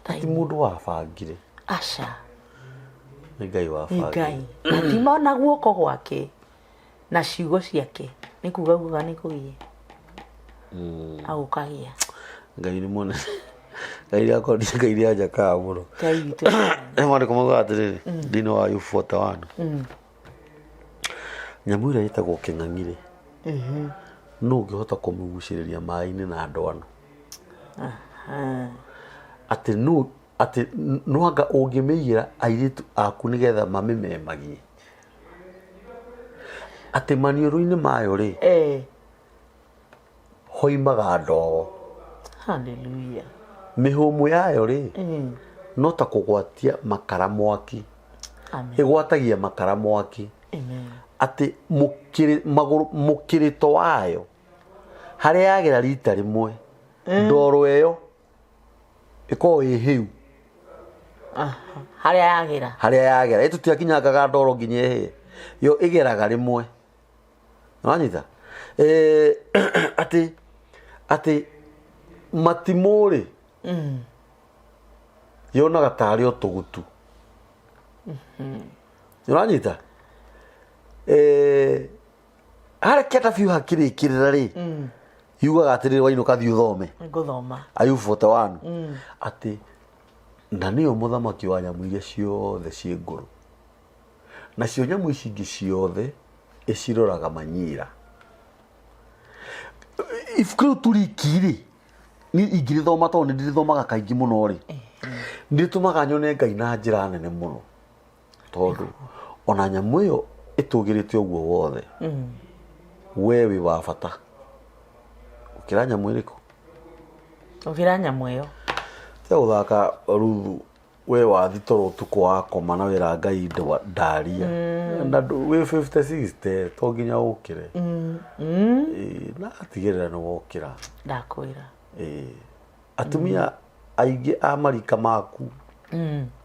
Ti mũndũ wabangire. Aca. Nĩ Ngai wabangire. Nĩ Ngai. Na ti na guoko gwake na ciugo ciake. Nĩ kuga ugaga nĩ kũgĩe. Agũkagĩa. Ngai nĩ mũnene. Ngai nĩ akorwo Ngai nĩ anjakaga mũno. Ngai witũ. Nĩ maandĩko maugaga atĩrĩrĩ, thĩinĩ wa Ayubu 41. Nyamũ ĩrĩa ĩtagwo kĩng'ang'i-rĩ, nũ ũngĩhota kũmĩgucĩrĩria maĩ-inĩ na ndwano? Atĩ nũ, atĩ no anga ũngĩmĩigĩra airĩtu aku nĩgetha mamĩmemagie. Atĩ maniũrũ-inĩ mayo rĩ, hoimaga ndogo. Hallelujah. Mĩhũmũ yayo rĩ, no ta kũgwatia makara mwaki. Amen. Ĩgwatagia makara mwaki. Amen. Atĩ mũkĩrĩto wayo harĩa yagera rita rĩmwe, ndoro ĩyo ĩkoragwo ĩ hĩu. Harĩa yagera. Harĩa yagera. Ĩ tũtiakinyangaga ndoro nginya ĩhĩe. Yo ĩgeraga rĩmwe. Nĩwanyita? Atĩ matimũ rĩ, yonaga tarĩ o tũgutu. Nĩũranyita? Harĩa kĩanda biũ hakĩrĩkĩrĩra rĩ, yugaga atĩrĩrĩ, wainũka thiĩ ũthome. Ngũthoma. Ayubu 41. Atĩ na nĩyo mũthamaki wa nyamũ iria ciothe ciĩ ngũrũ. Nacio nyamũ ici ingĩ ciothe ĩciroraga manyira. Ibuku rĩu turiki rĩ, niĩ ingĩrĩthoma tondũ nĩ ndĩrĩthomaga kaingĩ mũno rĩ, nĩ rĩtũmaga nyone Ngai na njĩra nene mũno. Tondũ ona nyamũ ĩyo ĩtũgĩrĩte ũguo wothe, we wĩ wa bata gũkĩra nyamũ ĩrĩkũ? Gũkĩra nyamũ ĩyo. Tiga gũthaka Ruthu, We wathi toro ũtukũ wakoma na wĩra Ngai ndaria na wĩ 50 60 to nginya ũkĩre. Ĩĩ, na atigĩrĩra nĩ wokĩra. Ndakwĩra. Ĩĩ. Atumia aingĩ a marika maku,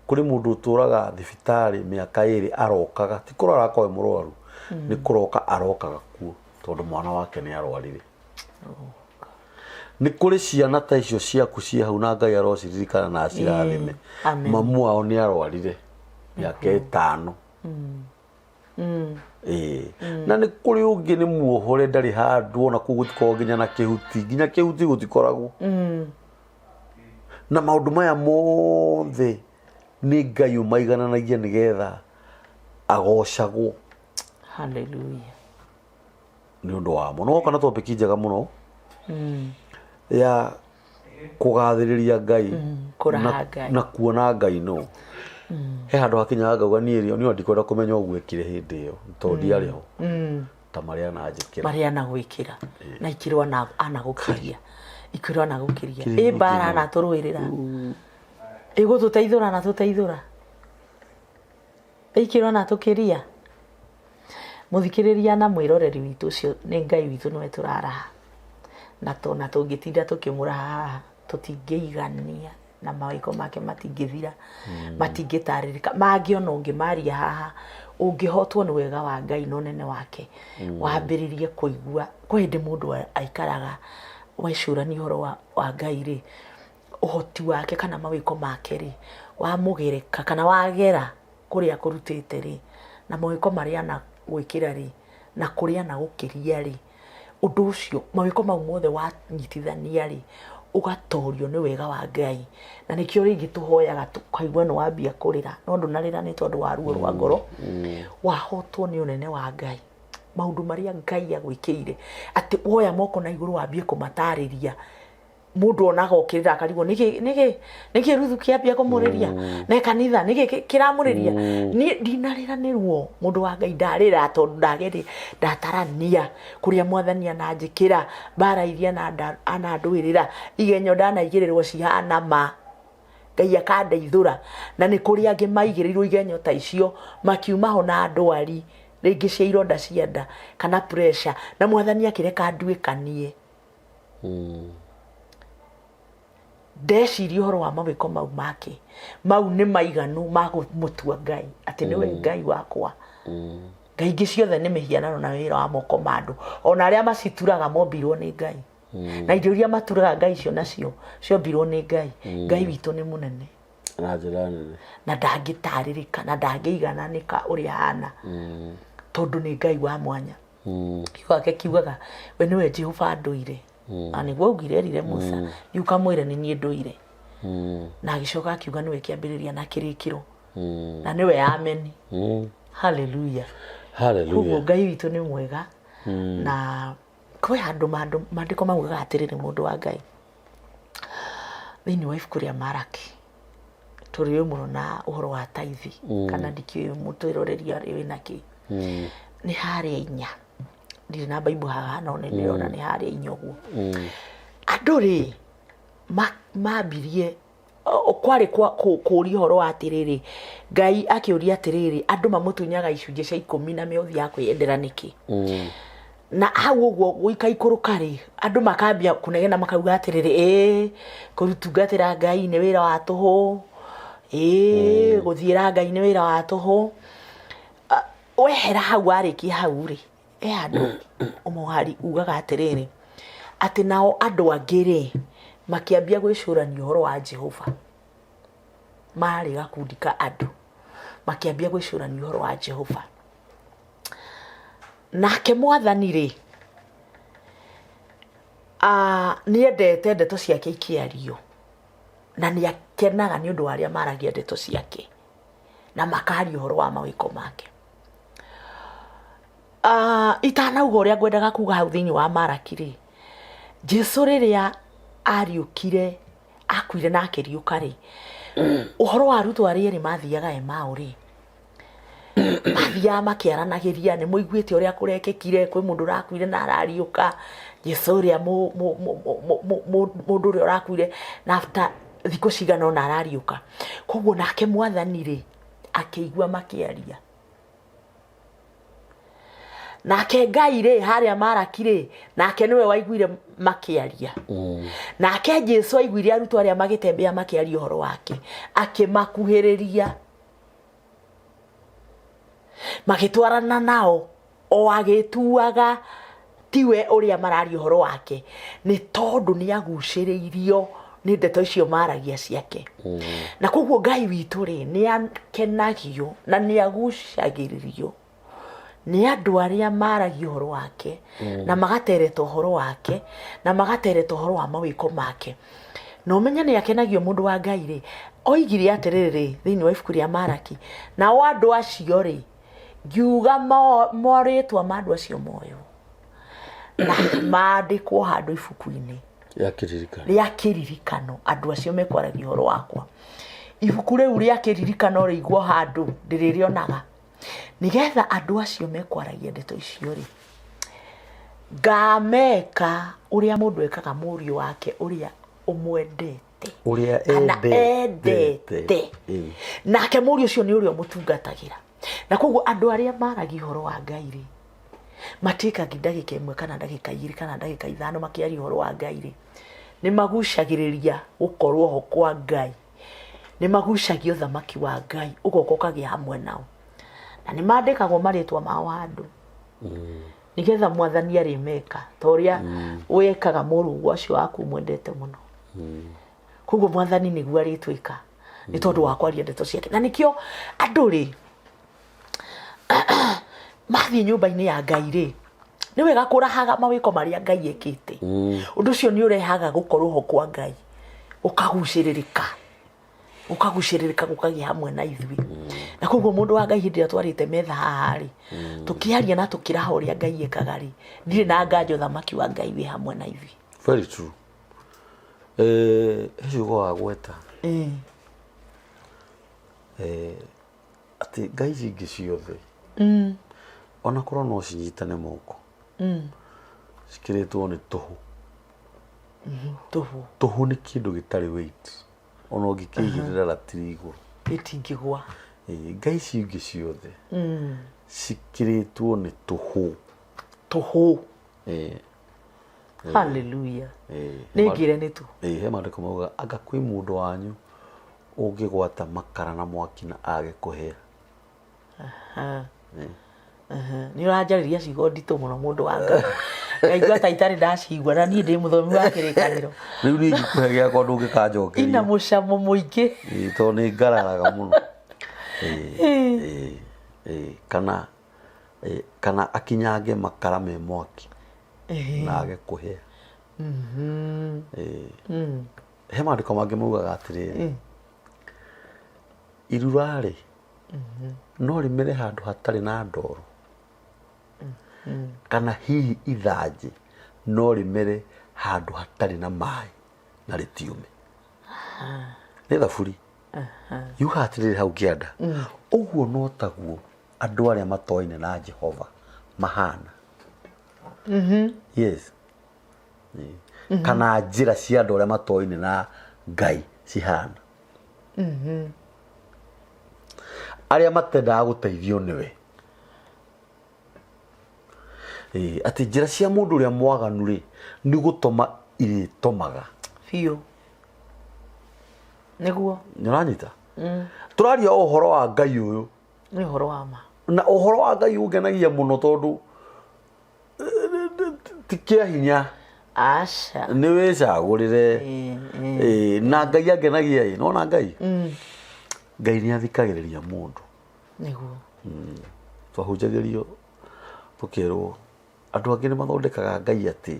kũrĩ mũndũ ũtũraga thibitarĩ mĩaka 2 arokaga, ti kũrwara akorwo e mũrwaru, nĩ kũroka arokaga kuo tondũ mwana wake nĩ arwarire. Nĩ kũrĩ ciana ta icio ciaku ciĩ hau na Ngai arociririkana na acirathime. Amen. Mamu wao nĩ arwarire mĩaka 5. Ĩĩ. Na nĩ kũrĩ ũngĩ nĩ muohore ndarĩ handũ ona kũu gũtikoragwo nginya na kĩhuti, nginya kĩhuti gũtikoragwo. Na maũndũ maya mothe nĩ Ngai ũmaigananagia nĩgetha agocagwo. Hallelujah. Nĩ ũndũ wamo. Nĩ woka na topic njega mũno ya kũgathĩrĩria Ngai Kũraha Ngai. na kuona Ngai no. He handũ hakinyaga ngauga niĩ rĩ, niĩ ndikwenda kũmenya ũguo ekire hĩndĩ ĩyo tondũ ndiarĩ ho. Ta marĩa ananjĩkĩra. Marĩa anagwĩkĩra. Na ikĩrwo anagũkĩria. Ikĩrwo anagũkĩria. Kĩrĩa Ĩ mbara gĩkĩro. anatũrũĩrĩra. Ĩgũtũteithũra anatũteithũra. Ĩikĩrwo anatũkĩria. Mũthikĩrĩria na mwĩroreri witũ ũcio nĩ Ngai witũ nĩwe tũraraha. Na tona tũngĩtinda tũkĩmũraha haha tũtingĩigania na mawĩko make matingĩthira, matingĩtarĩrĩka. Mangĩ ona ũngĩmaria haha, ũngĩhotwo nĩ wega wa Ngai na ũnene wake, wambĩrĩrie kũigua. Kwĩ hĩndĩ mũndũ aikaraga wecũrania ũhoro wa Ngai rĩ, ũhoti wake kana mawĩko make rĩ, wamũgereka kana wagera kũrĩa akũrutĩte rĩ, na mawĩko marĩa anagwĩkĩra rĩ, na kũrĩa anagũkĩria rĩ, ũndũ ũcio, mawĩko mau mothe wanyitithania rĩ, ũgatorio nĩ wega wa Ngai. Na nĩkĩo rĩngĩ tũhoyaga tũkaigua nĩ wambia kũrĩra, no ndũnarĩra nĩ tondũ wa ruo rwa ngoro, wahotwo nĩ ũnene wa Ngai. Maũndũ marĩa Ngai agwĩkĩire, atĩ woya moko na igũrũ wambie kũmatarĩria, mũndũ onaga okĩrĩra akarigwo nĩkĩ nĩkĩ nĩkĩ Ruthu kĩambia kũmũrĩria ne kanitha nĩkĩ kĩramũrĩria. Niĩ ndinarĩra nĩ ruo, mũndũ wa Ngai ndarĩra tondũ ndageria ndatarania kũrĩa mwathani ananjĩkĩra, mbara iria anandũĩrĩra, igenyo ndanaigĩrĩrwo cihana ma Ngai akandeithũra. Na nĩ kũrĩ angĩ maigĩrĩirwo igenyo ta icio makiuma ho na ndwari rĩngĩ cia ironda cia nda kana pressure, na mwathani akĩreka nduĩkanie. Ndeciria ũhoro wa mawĩko mau make, mau nĩ maiganu ma kũmũtua Ngai atĩ nĩwe Ngai wakwa. Ngai ingĩ ciothe nĩ mĩhianano na wĩra wa moko ma andũ, ona arĩa macituraga mombirwo nĩ Ngai, na indo iria maturaga Ngai icio nacio ciombirwo nĩ Ngai. Ngai witũ nĩ mũnene na njĩra nene, na ndangĩtarĩrĩka na ndangĩigananĩka ũrĩa ahana, tondũ nĩ Ngai wa mwanya. Kiugo gĩake kiugaga we nĩwe Jehova ndũire, na nĩguo augire erire Musa, thiĩ ũkamwĩre nĩ niĩ ndũire. Na agĩcoka akiuga nĩwe kĩambĩrĩria na kĩrĩkĩro, na nĩwe ameni. Haleluya. Haleluya. Koguo Ngai witũ nĩ mwega. Na kwĩ handũ maandĩko maugaga atĩrĩrĩ, mũndũ wa Ngai, thĩinĩ wa ibuku rĩa Maraki, tũrĩũĩ mũno na ũhoro wa taithi, kana ndikĩũĩ mũtwĩroreri arĩ wĩna kĩ, nĩ harĩa 4, ndirĩ na Bible haha no nĩ ndĩrona nĩ harĩa 4 ũguo. Andũ rĩ mambirie kwarĩ kũũria ũhoro wa atĩrĩrĩ, Ngai akĩũria atĩrĩrĩ, andũ mamũtunyaga icunjĩ cia 10 na mĩhothi ya kwĩyendera nĩkĩ? Na hau ũguo gũikaikũrũka rĩ, andũ makambia kũnegena makauga atĩrĩrĩ, ĩĩ kũtungatĩra Ngai nĩ wĩra wa tũhũ, ĩĩ gũthiĩra Ngai nĩ wĩra wa tũhũ. Wehera hau warĩkia hau rĩ, he handũ mũhari ugaga atĩrĩrĩ, atĩ nao andũ angĩ rĩ, makĩambia gwĩcũrania ũhoro wa Jehova. Marĩ gakundi ka andũ makĩambia gwĩcũrania ũhoro wa Jehova. Nake mwathani rĩ, nĩendete ndeto ciake ikĩario, na nĩakenaga nĩ ũndũ wa arĩa maragia ndeto ciake na makaria ũhoro wa mawĩko make. Itanauga ũrĩa ngwendaga kuga hau thĩinĩ wa Maraki rĩ, Jesu rĩrĩa ariũkire, akuire na akĩriũka rĩ, ũhoro wa arutwo arĩa erĩ mathiaga Emau rĩ, mathiaga makĩaranagĩria, nĩ mũiguĩte ũrĩa kũrekĩkire, kwĩ mũndũ ũrakuire na arariũka, Jesu ũrĩa mũndũ ũrĩa ũrakuire, na after Thikũ cigana ũna arariũka. Koguo nake Mwathani rĩ, akĩigua makĩaria. Nake Ngai rĩ, harĩa Maraki rĩ, nake nĩwe waiguire makĩaria. Nake Jesu aiguire arutwo arĩa magĩtembea makĩaria ũhoro wake, akĩmakuhĩrĩria, magĩtwarana nao o agĩtuaga tiwe ũrĩa mararia ũhoro wake, nĩ tondũ nĩ agucĩrĩirio nĩ ndeto icio maragia ciake. Na koguo Ngai witũ rĩ, nĩ akenagio na nĩ agucagĩrĩrio nĩ andũ arĩa maragia ũhoro wake, na magatereta ũhoro wake, na magatereta ũhoro wa mawĩko make. Na ũmenye nĩ akenagio mũndũ wa Ngai rĩ, oigire atĩrĩrĩ thĩinĩ wa ibuku rĩa Maraki, nao andũ acio rĩ, ngiuga marĩtwa ma andũ acio moywo na mandĩkwo handũ ibuku-inĩ ya kĩririkano, rĩa kĩririkano, andũ acio mekwaragia ũhoro wakwa. Ibuku rĩu rĩa kĩririkano rĩigwo handũ ndĩrĩrĩonaga, nĩgetha andũ acio mekwaragia ndeto icio rĩ, ngameka ũrĩa mũndũ ekaga mũriũ wake ũrĩa ũmwendete, ũrĩa kana endete. Endete. Nake mũriũ ũcio nĩ ũrĩa ũmũtungatagĩra. Na koguo andũ arĩa maragia ũhoro wa Ngai rĩ, matiĩkangi ndagĩka 1 kana ndagĩka 2 kana ndagĩka 5 makĩaria ũhoro wa Ngai rĩ, nĩ magucagĩrĩria gũkorwo ho kwa Ngai, nĩ magucagia ũthamaki wa Ngai ũgoka ũkagĩa hamwe nao, na nĩ mandĩkagwo marĩtwa mao handũ, nĩgetha Mwathani arĩmeka ta ũrĩa wekaga mũrũguo ũcio waku mwendete mũno. Koguo Mwathani nĩguo arĩtwĩka nĩ tondũ wa kwaria ndeto ciake. Na nĩkĩo andũ rĩ, mathiĩ nyũmba-inĩ ya Ngai rĩ, nĩ wega kũrahaga mawĩko marĩa Ngai ekĩte. Ũndũ ũcio nĩ ũrehaga gũkorwo ho kwa Ngai, ũkagucĩrĩrĩka, ũkagucĩrĩrĩka gũkagĩa hamwe na ithuĩ. Na koguo mũndũ wa Ngai, hĩndĩ ĩrĩa twarĩte metha haha rĩ, tũkĩaria na tũkĩraha ũrĩa Ngai ekaga rĩ, ndirĩ na nganja ũthamaki wa Ngai wĩ hamwe na ithuĩ. Very true. He ciugo wagweta atĩ ngai ici ingĩ ciothe, ona korwo no cinyitane moko, cikĩrĩtwo nĩ tũhũ. Tũhũ. Tũhũ nĩ kĩndũ gĩtarĩ weight, ona ũngĩkĩigĩrĩra ratiri igũrũ gĩtingĩgwa. Ngai ici ingĩ ciothe cikĩrĩtwo nĩ tũhũ. Tũhũ. Haleluya. Nĩ ngĩre nĩ tũhũ. He maandĩko maugaga, anga kwĩ mũndũ wanyu ũngĩgwata makara na mwaki na age kũhĩa? Nĩ ũranjarĩria ciugo nditũ mũno, mũndũ wa Ngai. Ngaigua ta itarĩ ndacigua, na niĩ ndĩ mũthomi wa kĩrĩkanĩro. Rĩu niĩ ingĩkũhe gĩakwa ndũngĩkanjokeria. Ina mũcamo mũingĩ. Tondũ nĩ ngararaga mũno. Kana kana akinyange makara me mwaki na age kũhĩa. He maandĩko mangĩ maugaga atĩrĩrĩ, irura rĩ, no rĩmere handũ hatarĩ na ndoro, kana hihi ithanjĩ no rĩmere handũ hatarĩ na maĩ na rĩtiũme? Nĩ thaburi yugaga atĩrĩrĩ hau kĩanda, ũguo no taguo andũ arĩa matoaine na Jehova mahana. Yes. Kana njĩra cia andũ arĩa matoaine na Ngai cihana, arĩa matendaga gũteithio nĩwe. Atĩ njĩra cia mũndũ ũrĩa mwaganu rĩ, nĩ gũtoma irĩtomaga. Biũ nĩguo. Nĩ ũranyita? Tũraria o ũhoro wa Ngai ũyũ. Nĩ ũhoro wa ma. Na ũhoro wa Ngai ũngenagia mũno tondũ ti kĩa hinya. Aca. Nĩ wĩcagũrĩre. Na Ngai angenagia ĩ, nona Ngai, Ngai nĩ athikagĩrĩria mũndũ. Nĩguo. Twahunjagĩrio tũkerwo andũ angĩ nĩ mathondekaga Ngai atĩ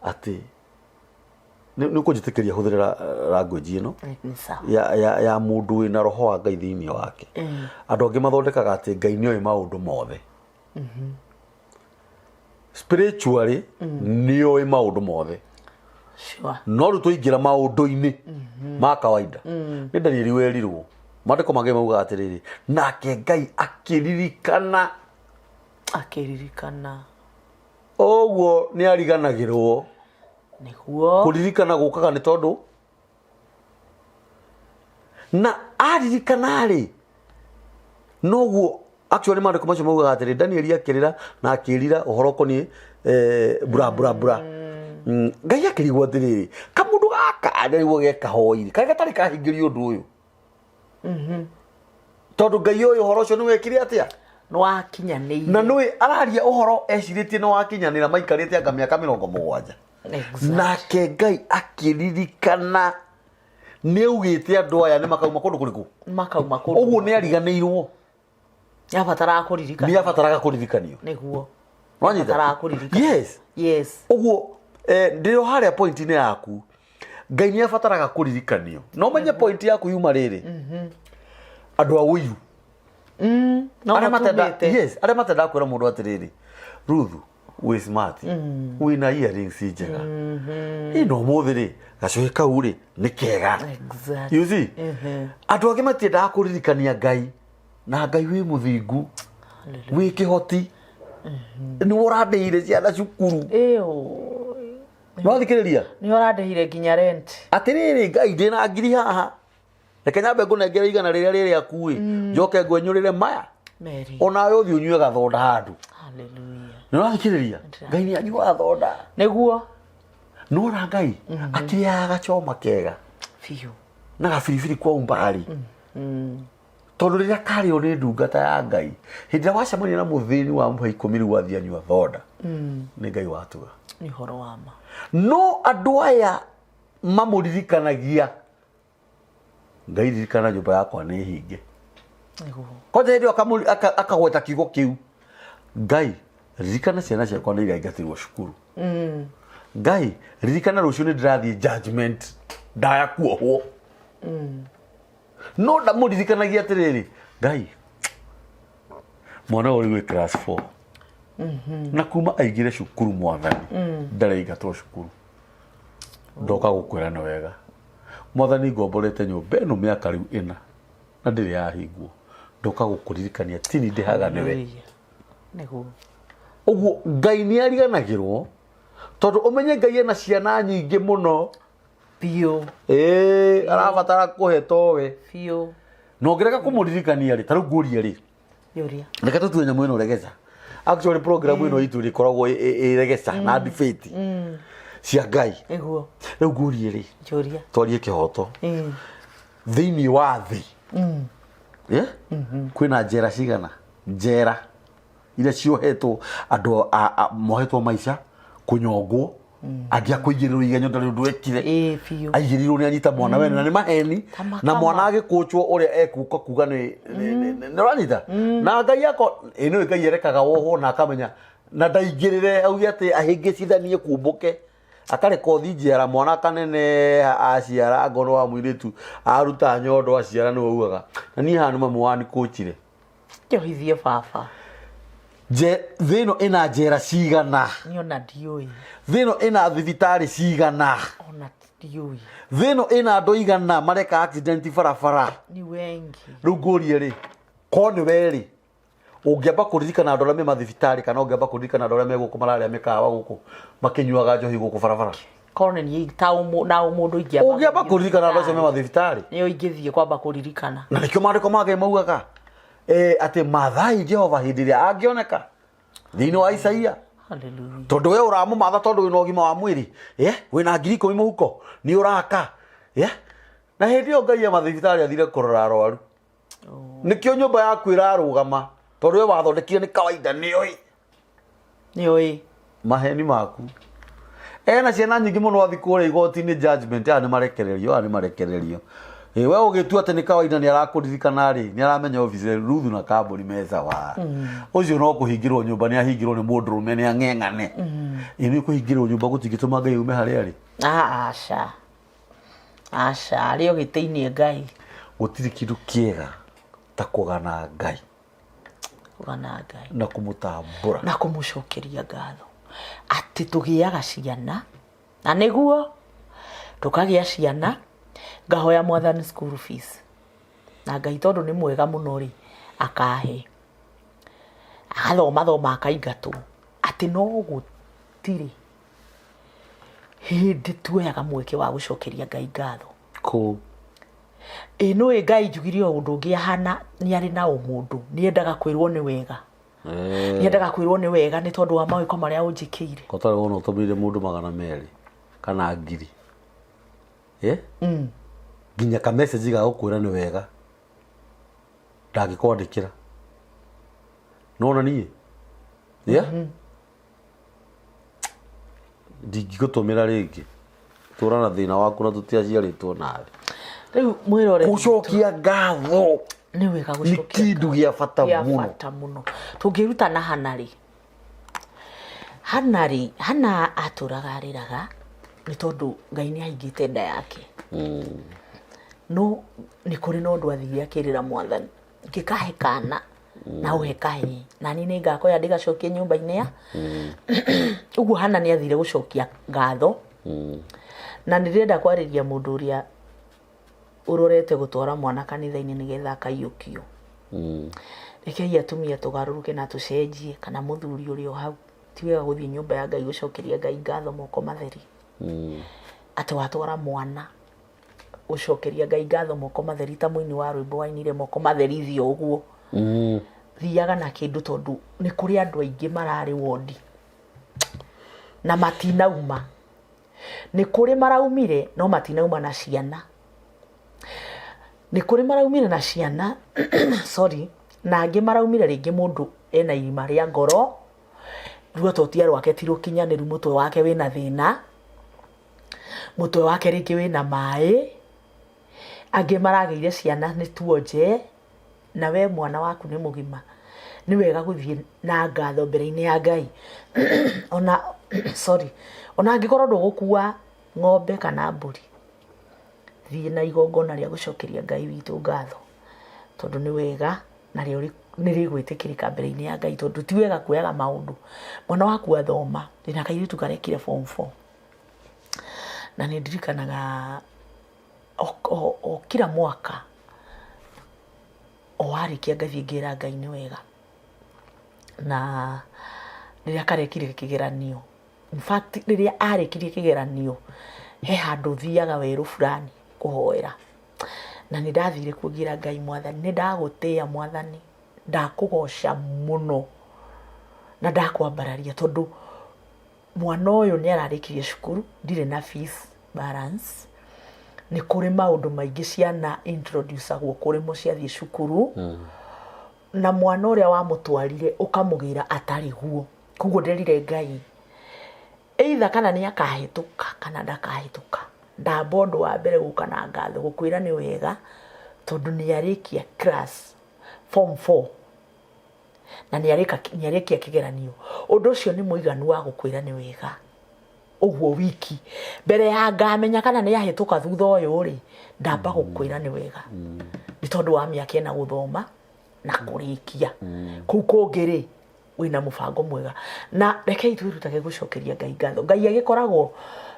atĩ nĩ ũkũnjĩtĩkĩria hũthĩre language ĩno Nĩ sawa. ya mũndũ wĩna roho wa Ngai thĩinĩ wake. Andũ angĩ mathondekaga atĩ Ngai nĩoĩ maũndũ mothe. Spiritually nĩoĩ maũndũ mothe. No rĩu tũingĩra maũndũ-inĩ ma kawaida, nĩ Danieli werirwo, maandĩko mangĩ maugaga atĩrĩrĩ, nake Ngai akĩririkana. Akĩririkana. Ũguo nĩ ariganagĩrwo. Nĩguo. Kũririkana gũkaga nĩ tondũ na aririkana rĩ, noguo actually maandĩko macio maugaga atĩrĩ, Danieli akĩrĩra na akĩrira ũhoro ũkoniĩ bura bura bura. Ngai akĩrigwo atĩrĩrĩ, kamũndũ gaka nĩguo gekahoire karĩ gatarĩ kahingĩrio ũndũ ũyũ, tondũ Ngai ũyũ ũhoro ũcio nĩ wekire atĩa? Nĩ wakinyanĩire. Na nĩwe araria ũhoro ecirĩtie nĩ wakinyanĩra, maikarĩte anga mĩaka 70. Nake Ngai akĩririkana nĩ augĩte andũ aya nĩ makauma kũndũ kũrĩkũ? Makauma kũndũ. Ũguo nĩ ariganĩirwo. Nĩ abataraga kũririkana. Nĩ abataraga kũririkanio. Nĩguo. Wanyita? Abataraga kũririkana. Yes. Yes. Ũguo ndĩ o harĩa point-inĩ yaku, Ngai nĩ abataraga kũririkanio. No menye point yaku yuma rĩrĩ, andũ a ũiru. No Arĩa matenda, matumĩte. yes, arĩa matendaga kwĩra mũndũ atĩrĩrĩ, Ruthu wĩ smart, wĩna earrings njega, ĩ no ũmũthĩ rĩ, gacũhĩ kau rĩ nĩ kega. You see, andũ angĩ matiendaga kũririkania Ngai, na Ngai wĩ mũthingu, wĩ kĩhoti, nĩwe ũrandĩhire ciana cukuru. Ĩyo. Nĩwathikĩrĩria? Nĩ ũrandĩhire nginya rent. Atĩrĩrĩ Ngai, ndĩna ngiri haha, reke nyambe ngũnengere 100 rĩrĩa rĩ rĩaku ĩ, njoke ngwenyũrĩre maya. Meri. Onawe ũthiĩ ũnyue gathonda handũ. Hallelujah. Nĩũrathikĩrĩria? Ngai nĩ anyuaga thonda. Nĩguo. Nona Ngai akĩrĩaga gachoma kega Biũ. na gabiribiri kwa umbali, tondũ rĩrĩa karĩo nĩ ndungata ya Ngai, hĩndĩ ĩrĩa wacemania na mũthĩni wa mũhe 10 rĩu wathiĩ anyua thonda, nĩ Ngai watua. Nĩ ũhoro wa ma. No andũ aya mamũririkanagia, Ngai ririkana nyũmba yakwa nĩ hinge. Nĩguo. Kwanja hĩndĩ ĩyo akagweta kiugo kĩu, Ngai ririkana ciana ciakwa nĩ iraingatirwo cukuru, Ngai ririkana rũciũ nĩ ndĩrathiĩ judgment ndaya kuohwo. No ndamũririkanagia atĩrĩrĩ, Ngai mwana ũyũ rĩu wĩ class 4 na kuma aingĩre cukuru, mwathani ndaraingatwo cukuru, ndoka gũkwĩra nĩ wega mwathani, ngomborete nyũmba ĩno mĩaka rĩu 4 na ndĩrĩ yahingwo, ndoka gũkũririkania tini ndĩhaga nĩwe. Hallelujah. Nĩguo. Ũguo Ngai nĩ ariganagĩrwo, tondũ ũmenye Ngai ena ciana nyingĩ mũno. Biũ. Ĩĩ, arabatara kũhe towe. Biũ. Na ũngĩrega kũmũririkania rĩ, ta rĩu ngũrie rĩ, Yũria. Reke tũtue nyamũ ĩno regeca. Actually program ĩno itũ ĩrĩkoragwo ĩ regeca na debate cia Ngai. Nĩguo. Rĩu ngũrie rĩ, Njũria. twarie kĩhoto thĩinĩ wa thĩ. Eh? Kwĩna njera cigana? Njera iria ciohetwo andũ mohetwo maica, kũnyongwo, angĩ akũigĩrĩrwo igenyo ndarĩ ũndũ ekire. Ĩĩ biũ. Aigĩrĩirwo nĩ anyita mwana wene na nĩ maheni. Kama, Na kama. mwana agĩkũnjwo ũrĩa ekuka kuga nĩ ũranyita na Ngai ako ĩ nĩwe Ngai erekaga wohwo na akamenya na ndaingĩrĩre auge atĩ ahĩngĩcithanie kumbũke, akareka ũthi njera, mwana kanene aciara ngono wa mũirĩtu aruta nyondo aciara nĩwe ugaga na niĩ haha nĩ mamu wanikũnjire. Njohithie baba. Nje thĩ ĩno ĩna njera cigana? Niĩ ona ndiũĩ. Thĩ ĩno ĩna thibitarĩ cigana? Ona ndiũĩ. Thĩ ĩno ĩna andũ aigana mareka accident barabara? Ni wengi. Rĩu ngũrie rĩ, ko nĩ we rĩ, ũngĩamba kũririkana andũ arĩa me mathibitarĩ kana ũngĩamba kũririkana andũ arĩa me gũkũ mararĩa mĩkawa gũkũ makĩnyuaga njohi gũkũ barabara? Korwo nĩ niĩ ta na mũndũ ingĩamba Ũngĩamba gũthiĩ kũririkana andũ acio me thibitarĩ. mathibitarĩ. Nĩo ingĩthiĩ kwamba kũririkana. Na nĩkĩo maandĩko ma Ngai maugaga atĩ mathai Jehova hĩndĩ ĩrĩa angĩoneka thĩinĩ wa Isaia. Hallelujah. Tondũ we ũramũmatha tondũ wĩna ũgima wa mwĩrĩ, wĩna 10,000 mũhuko nĩ ũraka, na hĩndĩ ĩyo Ngai e mathibitarĩ athire kũrora arwaru. Nĩkĩo nyũmba yaku ĩrarũgama, tondũ we wathondekire nĩ kawaida nĩoĩ. Nĩoĩ. Maheni maku. Ena ciana nyingĩ mũno athi kũrĩa igoti-inĩ judgment, aya nĩ marekererio, aya nĩ marekererio. Ĩ, we ũgĩtua atĩ nĩ kawaida nĩ arakũririkana rĩ, nĩ aramenya office Ruthu na kambuni me sawa. Ũcio no kũhingĩrwo nyũmba nĩ ahingĩrwo nĩ mũndũrũme nĩ ang'eng'ane. Ĩ nĩ kũhingĩrwo nyũmba gũtingĩtũma Ngai aume harĩa arĩ. Aca. Aca, arĩ o gĩtĩ-inĩ Ngai. Gũtirĩ kĩndũ kĩega ta kũgana Ngai. Kũgana Ngai. Na kũmũtambũra. Na kũmũcokeria ngatho. Atĩ tũgĩaga ciana, na nĩguo tũkagĩa ciana, ngahoya mwathani school fees. Na Ngai tondũ nĩ mwega mũno rĩ, akahe. Agathoma thoma akaingatwo. Atĩ no gũtirĩ. Hĩndĩ tuoyaga mweke wa gũcokeria Ngai ngatho. Kũ. Ĩ nũĩ Ngai njugire o ũndũ ũngĩ ahana nĩ arĩ na ũmũndũ, nĩ endaga kwĩrwo nĩ wega. Nĩ endaga kwĩrwo nĩ wega nĩ tondũ wa mawĩko marĩa ũnjĩkĩire. Ko tarĩ wona ũtũmĩire mũndũ 200 kana 1000. Eh? Nginya ka message ga gũkwĩra nĩ wega. Ndangĩkwandĩkĩra. Nona niĩ? Yeah? Ndingĩgũtũmĩra rĩngĩ. Tũra na thĩna waku na tũtiaciarĩtwo nawe. Rĩu mwĩrore Gũcokia ngatho nĩ wega nĩ gũcokia kĩndũ gĩa bata gĩa mũno. bata mũno. Tũngĩruta na Hana rĩ, Hana rĩ, Hana atũraga arĩraga nĩ tondũ Ngai nĩ ahingĩte nda yake. No nĩ kũrĩ na ũndũ athire akĩrĩra mwathani, ngĩkahe kana na ũhe kahĩĩ na niĩ nĩ ngakoya ndĩgacokie nyũmba-inĩ ya ũguo. Hana nĩ athire gũcokia ngatho. Na nĩ ndĩrenda kwarĩria mũndũ ũrĩa ũrorete gũtwara mwana kanitha-inĩ nĩgetha akaiyũkio. Rekei atumia tũgarũrũke na tũcenjie, kana mũthuri ũrĩ o hau, ti wega gũthiĩ nyũmba ya Ngai gũcokeria Ngai ngatho moko matheri. Atĩ watwara mwana gũcokeria Ngai ngatho moko matheri, ta mũini wa rwĩmbo wainire moko matheri, thiĩ o ũguo. Thiaga na kĩndũ, tondũ nĩ kũrĩ andũ aingĩ mararĩ wondi na matinauma. Nĩ kũrĩ maraumire no matinauma na ciana. Nĩ kũrĩ maraumire na ciana, sorry, na angĩ maraumire rĩngĩ mũndũ ena irima rĩa ngoro, ruototia rwake ti rũkinyanĩru, mũtwe wake wĩna thĩna, mũtwe wake rĩngĩ wĩna maĩ. Angĩ maragĩire ciana nĩ tuonje, na we mwana waku nĩ mũgima. Nĩ wega gũthiĩ na ngatho mbere-inĩ ya Ngai. Ona, sorry, ona angĩkorwo ndũgũkua ng'ombe kana mbũri, thiĩ na igongona rĩa gũcokeria Ngai witũ ngatho, tondũ nĩ wega narĩo nĩ rĩgwĩtĩkĩrĩka mbere-inĩ ya Ngai, tondũ ti wega kuoyaga maũndũ. Mwana waku athoma, ndĩna kairĩtu karekire form 4, na nĩ ndirikanaga o kila mwaka o warĩkia ngathiĩ ngĩra Ngai nĩ wega. Na rĩrĩa karekire kĩgeranio, in fact rĩrĩa arĩkirie kĩgeranio, he handũ thiaga werũ fulani kũhoera, na nĩ ndathire kuo ngĩra Ngai, Mwathani, nĩ ndagũtĩĩa Mwathani, ndakũgoca mũno na ndakwambararia, tondũ mwana ũyũ nĩ ararĩkirie cukuru, ndirĩ na fees balance. Nĩ kũrĩ maũndũ maingĩ ciana introducagwo kũrĩ mo ciathiĩ cukuru, na mwana ũrĩa wamũtwarire ũkamũgĩra atarĩ guo. Koguo nderire Ngai, either kana nĩ akahĩtũka kana ndakahĩtũka, ndamba ũndũ wa mbere gũka na ngatho gũkwĩra nĩ wega, tondũ nĩ arĩkia class form 4 na nĩ arĩkia kĩgeranio. Ũndũ ũcio nĩ mũiganu wa gũkwĩra nĩ wega ũguo wiki. Mbere ya ngamenya kana nĩ ahĩtũka thutha ũyũ rĩ, ndamba gũkwĩra nĩ wega nĩ tondũ wa mĩaka ĩna gũthoma na kũrĩkia. Kũu kũngĩ rĩ, wĩna mũbango mwega. Na rekei twĩrutage gũcokeria Ngai ngatho. Ngai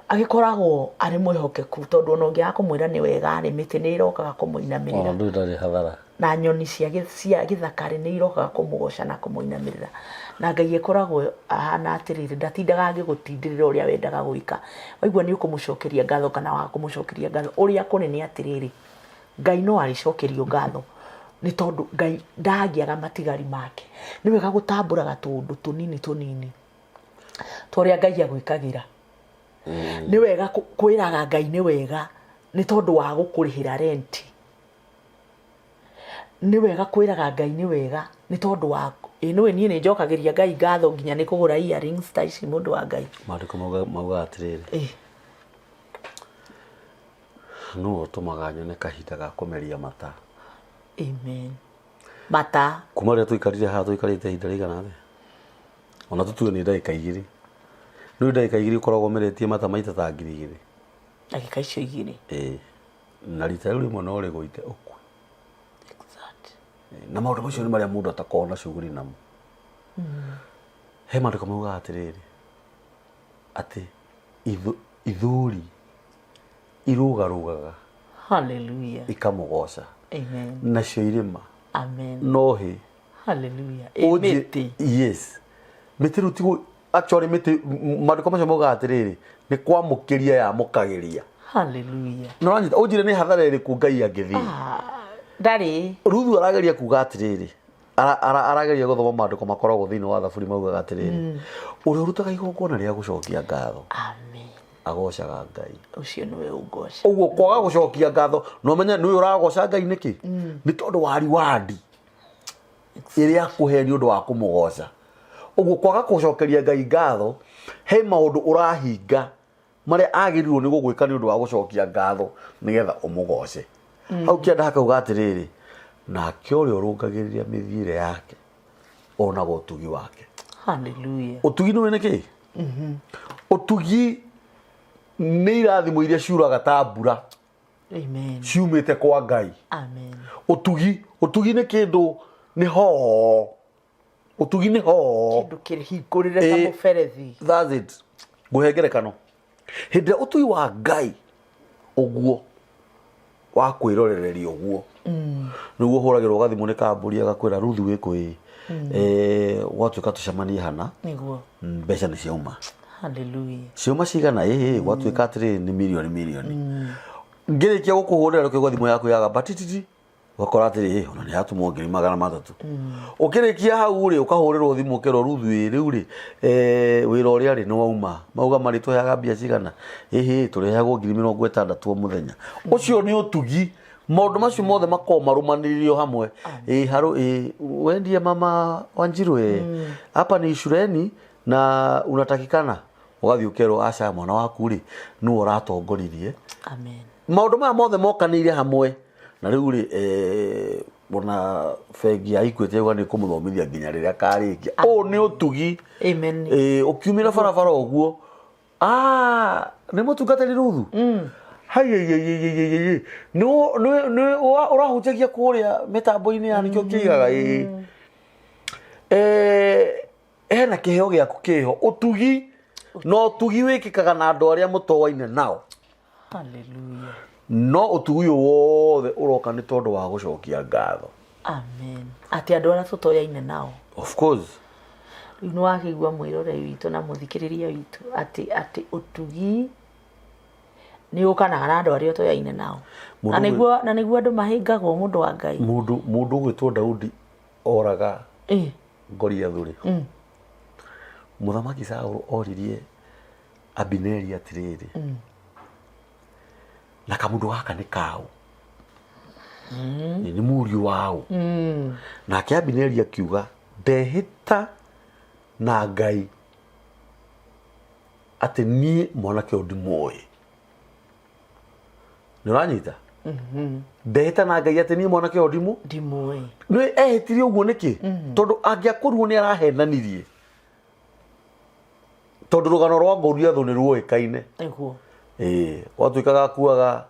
agĩkoragwo arĩ mwĩhokeku, tondũ ona ũngĩaga kũmwĩra nĩ wega rĩ, mĩtĩ nĩ ĩrokaga kũmũinamĩrĩra. Ona ndũrĩ ndarĩ hathara. Na nyoni cia gĩthaka-rĩ, nĩ irokaga kũmũgoca na kũmũinamĩrĩra. Na Ngai akoragwo ahana atĩrĩrĩ, ndatindaga agĩgũtindĩrĩra ũrĩa wendaga gwĩka. Waigua nĩ ũkũmũcokeria ngatho kana waga kũmũcokeria ngatho, ũrĩa kũrĩ nĩ atĩrĩrĩ, Ngai no arĩcokerio ngatho, nĩ tondũ Ngai ndangĩaga matigari make. Nĩ wega gũtambũraga tũũndũ tũnini tũnini ta ũrĩa Ngai agwĩkagĩra. Nĩ wega kwĩraga Ngai nĩ wega nĩ tondũ wa gũkũrĩhĩra renti. Nĩ wega kwĩraga Ngai nĩ wega nĩ tondũ wa ĩ nĩũĩ niĩ nĩ njokagĩria Ngai ngatho nginya nĩ kũgũra earrings ta ici, mũndũ wa Ngai. Maandĩko maugaga atĩrĩrĩ, nũũ ũtũmaga nyone kahinda ga kũmeria mata? Amen. Mata. Kuma rĩrĩa tũikarire haha, tũikarĩte ihinda rĩigana atĩa? Ona tũtue nĩ ndagĩka 2. Nĩũĩ ndagĩka 2 ũkoragwo ũmeretie mata maita ta 2000. Ndagĩka icio 2. Ĩĩ. Na rita rĩu rĩmwe no rĩgũite ũkue. Exactly. Na maũndũ macio nĩ marĩa mũndũ atakoragwo na shughuli namo. He maandĩko maugaga atĩrĩrĩ, atĩ ithũri irũgarũgaga Hallelujah. ikamũgoca. Amen. Nacio irĩma Amen. no hĩ Hallelujah. Ũnjĩ- Mĩtĩ. Yes, mĩtĩ rĩu tiguo. Actually mĩtĩ maandĩko macio maugaga atĩrĩrĩ, nĩ kwamũkĩria yamũkagĩria. Hallelujah. Nĩ ũranyita? Ũnjĩre nĩ hathara ĩrĩkũ Ngai angĩthiĩ. Ah, ndarĩ. Ruthu arageria kuga atĩrĩrĩ, arageria gũthoma maandĩko makoragwo thĩinĩ wa Thaburi maugaga atĩrĩrĩ, ũrĩa ũrutaga igongona rĩa gũcokia ngatho Amen. agocaga Ngai. Ũcio nĩwe ũngoca. Ũguo kwaga gũcokia ngatho, na ũmenye nĩwe ũragoca Ngai nĩkĩ? Nĩ tondũ wa reward ĩrĩa akũhe nĩ ũndũ wa kũmũgoca. Ũguo kwaga gũcokeria Ngai ngatho, he maũndũ ũrahinga marĩa agĩrĩirwo nĩ gũgwĩka nĩ ũndũ wa gũcokia ngatho nĩgetha ũmũgoce. Hau kĩanda hakauga atĩrĩrĩ, nake ũrĩa ũrũngagĩrĩria mĩthiĩre yake onaga ũtugi wake. Hallelujah. Ũtugi nĩũĩ nĩ kĩĩ? Ũtugi nĩ irathimo iria ciuraga ta mbura. Amen. Ciumĩte kwa Ngai. Amen. Ũtugi nĩ kĩndũ, nĩ hoo. Ũtugi nĩ hoo. Kĩndũ kĩhingũrĩre ta mũberethi. That's it. Ngũhe ngerekano. Hĩndĩ ĩrĩa ũtugi wa Ngai ũguo wa kwĩrorereria ũguo, nĩguo ũhũragĩrwo gathimũ nĩ kambũri agakwĩra Ruthu wĩkũ ĩ, gwatuĩka tũcemanie hana. Nĩguo. Mbeca nĩ ciauma. Hallelujah. Ciauma cigana? Ĩhĩ, gwatuĩka atĩrĩrĩ nĩ mirioni mirioni. Ngĩrĩkia gũkũhũrĩra rũkĩgwa thimũ yaku yagamba tititi, ũgakora atĩrĩ, ona nĩ yatũmwo 300,000. Ũkĩrĩkia hau rĩ, ũkahũrĩrwo thimũ ũkerwo Ruthu ĩ, rĩu rĩ, wĩra ũrĩa rĩ nĩ wauma. Mauga marĩtũheaga mbia cigana? Ĩhĩ, tũrĩheagwo 60,000 o mũthenya. Ũcio nĩ ũtugi. Maũndũ macio mothe makoragwo marũmanĩrĩirio hamwe. Ĩ, harũ, ĩ, we ndiye mama Wanjiru ĩ, hapa ni shuleni na unatakikana. Ũgathiĩ ũkerwo aca mwana waku rĩ, nĩwe ũratongoririe. Amen. Maũndũ maya mothe mokanĩire hamwe. Na rĩu rĩ, ona bengi ya Equity yauga nĩ ĩkũmũthomithia nginya rĩrĩa akarĩkia. Ũũ nĩ ũtugi. Amen. Ũkiumĩra barabara ũguo, nĩ mũtungatĩri Ruthu? Hai, nĩ ũrahunjagia kũrĩa mĩtambo-inĩ ya nĩkĩo kĩigaga, ĩĩ. Hena kĩheo gĩaku kĩho. Ũtugi, na ũtugi wĩkĩkaga na andũ arĩa mũtoaine nao. Hallelujah. No ũtugi ũyũ wothe ũroka nĩ tondũ wa gũcokia ngatho. Amen. Atĩ andũ arĩa tũtoyaine nao. Of course. Rĩu nĩ wakĩigua mwĩroreri witũ na mũthikĩrĩria witũ atĩ ũtugi nĩ ũkanaga na andũ arĩa ũtoyaine nao. Na nĩguo andũ mahĩngagwo mũndũ wa Ngai. Mũndũ ũgwĩtwo Daudi oraga Goliath rĩ. Mũthamaki Saul oririe Abineri atĩrĩrĩ, na kamũndũ gaka nĩ kaũ? Nĩ mũriũ waũ? Nake Abineri akiuga, ndehĩta na Ngai atĩ niĩ mwanake ũyũ ndimũĩ. Nĩ ũranyita? Ndehĩta na Ngai atĩ niĩ mwanake ũyũ ndimũ ndimũĩ. Nĩ ehĩtire ũguo nĩkĩ? Tondũ angĩakorirwo nĩ arahenanirie, tondũ rũgano rwa Goliathũ nĩ ruoĩkaine. Nĩguo. Ĩĩ, gwatuĩkaga akuaga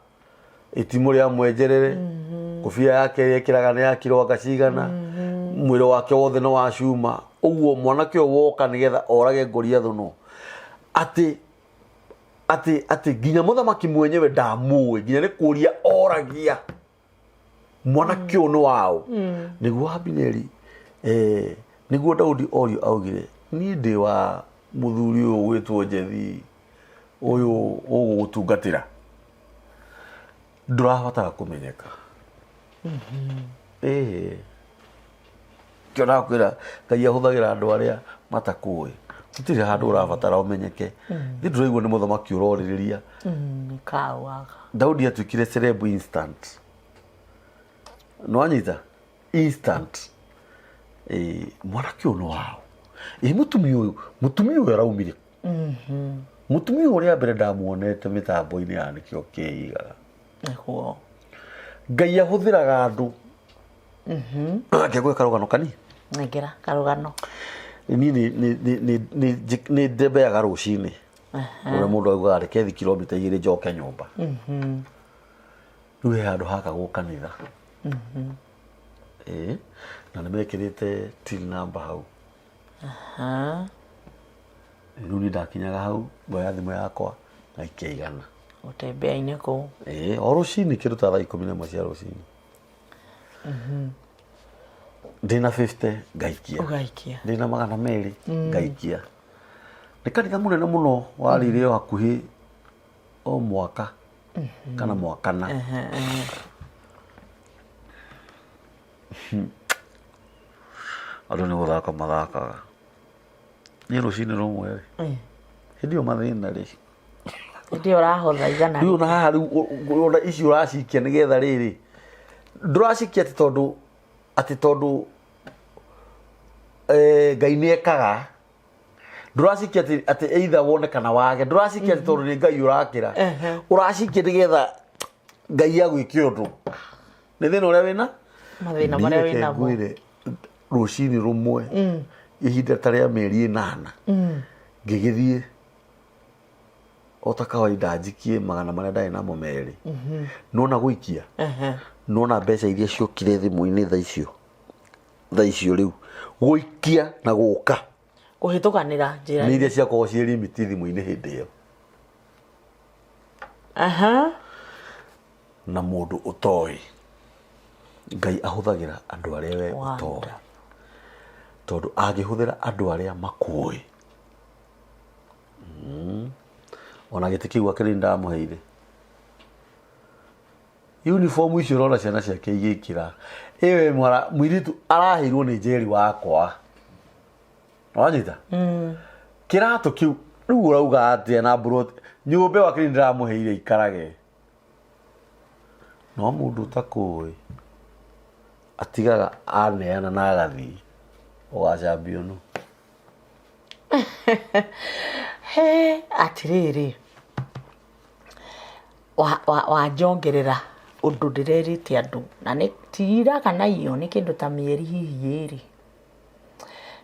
itimũ rĩa mwenjerere, kobia yake ĩrĩa ĩkĩraga nĩ ya kiro anga cigana, mwĩrĩ wake wothe nĩ wa cuma. Ũguo mwanake ũyũ woka nĩgetha orage Goliathũ no atĩ atĩ atĩ nginya mũthamaki mwenyewe ndamũĩ, nginya nĩ kũria oragia mwanake ũyũ nĩ waũ. Nĩguo Abineri, nĩguo Daudi orio augire, niĩ ndĩ wa mũthuri ũyũ ũgwĩtwo Jethi ũyũ ũgũgũtungatĩra, ndũrabatara kũmenyeka. Ĩĩ, kĩo ndakwĩra Ngai ahũthagĩra andũ arĩa matakũĩ. Gũtirĩ handũ ũrabatara ũmenyeke. Thiĩ ndũraigua nĩ mũthamaki ũrorĩrĩria. Nĩ kaũ gaka. Daudi atuĩkire celeb instant. Nĩwanyita? Instant. Mwanake ũyũ nĩ waũ? Mũtumia ũyũ, mũtumia ũyũ araumire kũ? Mũtumia ũyũ ũrĩa mbere ndamuonete mĩtambo-inĩ ya nĩkĩo kĩigaga. Nĩguo. Ngai ahũthĩraga andũ. Reke ngwĩre karũgano kanini. Nengera karũgano. Niĩ nĩ ndembeaga rũcinĩ. Ũrĩa mũndũ augaga reke thiĩ kilomita igĩrĩ njoke nyũmba. Rĩu he handũ hakagwo kanitha. Ĩĩ, na nĩ mekĩrĩte till number hau. Rĩu niĩ ndakinyaga hau ngoya thimũ yakwa ngaikia 100. Ũtembea-inĩ kũu. Ĩĩ, o rũcinĩ kĩndũ ta thaa 11 cia rũcinĩ. Ndĩna 50 ngaikia. Ũgaikia. Ndĩna 200 ngaikia. Nĩ kanitha mũnene mũno warĩire o hakuhĩ o mwaka kana mwakana. Andũ nĩ gũthaka mathakaga. Niĩ rũcinĩ rũmwe rĩ, hĩndĩ ĩyo mathĩna rĩ, Hĩndĩ ĩyo ũrahotha igana. Rĩu ona haha rĩu ona ici ũracikia nĩgetha rĩrĩ, ndũracikia atĩ tondũ Ngai nĩ ekaga. Ndũracikia atĩ either wone kana wage. Ndũracikia atĩ tondũ nĩ Ngai ũrakĩra. Ũracikia nĩgetha Ngai agwĩke ũndũ. Nĩ thĩna ũrĩa wĩna? Mathĩna marĩa Niĩ reke wĩnamo. ngwĩre, rũcinĩ rũmwe ihinda ta rĩa mĩeri 8 ngĩgĩthiĩ o ta kawaida njikie magana marĩa ndarĩ namo 2. Nona gũikia, nona mbeca iria ciokire thimũ-inĩ thaa icio rĩu gũikia na gũka Kũhĩtũkanĩra njĩra. Nĩ iria ciakoragwo ciĩ limit thimũ-inĩ hĩndĩ ĩyo. Na mũndũ ũtoĩ, Ngai ahũthagĩra andũ arĩa we ũtoĩ, tondũ angĩhũthĩra andũ arĩa makũĩ. Ona gĩtĩ kĩu akĩrĩ ndamũheire, uniform icio ũrona ciana ciake igĩkĩra, ĩyo ĩmwe mũirĩtu araheirwo nĩ Njeri wakwa, wanyita kĩratũ kĩu. Rĩu ũrauga atĩa na mburoti nyũmba ĩyo akĩrĩ ndĩramũheire ikarage? No mũndũ ũtakũĩ atigaga aneana na agathiĩ ũgacambio nũ. He atĩrĩrĩ, wanjongerera ũndũ ndĩrerĩte andũ na nĩ ti ira kana iyo, nĩ kĩndũ ta mĩeri hihi 2,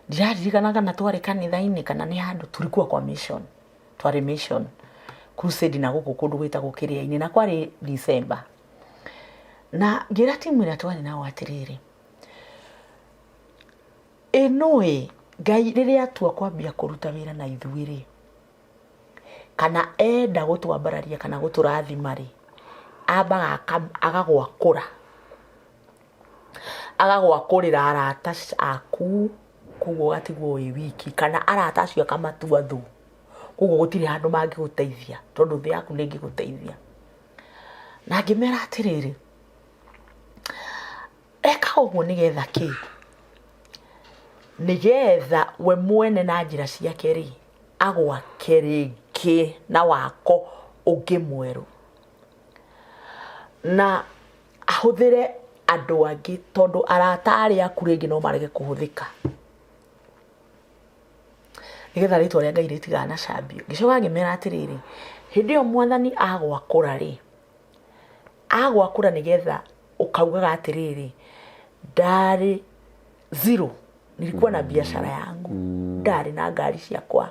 ndiraririkana kana twarĩ kanitha-inĩ kana nĩ handũ tulikuwa kwa mission, twarĩ mission crusade na gũkũ kũndũ gwĩtagwo Kĩrĩa-inĩ, na kwarĩ December, na ngĩra timu ĩrĩa twarĩ nao atĩrĩrĩ, ĩ nũĩ Ngai rĩrĩa atua kwambia kũruta wĩra na ithuĩ rĩ, kana enda gũtwambararia kana gũtũrathima rĩ, ambaga agagwakũra, agagwakũrĩra arata aku, koguo ũgatigwo wĩ wiki, kana arata acio akamatua thũ, koguo gũtirĩ handũ mangĩgũteithia tondũ thĩ yaku nĩ ĩngĩgũteithia. Na ngĩmera atĩrĩrĩ, ekaga ũguo nĩgetha kĩ? Nĩgetha we mwene na njĩra ciake rĩ, agwake rĩngĩ na wako ũngĩ mwerũ, na ahũthĩre andũ angĩ, tondũ arata arĩa aku rĩngĩ no marege kũhũthĩka, nĩgetha rĩtwa rĩa Ngai rĩtiganacambio. Ngĩcoka ngĩmera atĩrĩrĩ, hĩndĩ ĩyo Mwathani agwakũra rĩ, agwakũra nĩgetha ũkaugaga atĩrĩrĩ, ndarĩ zero, nilikuwa na biashara yangu, ndarĩ na ngari ciakwa,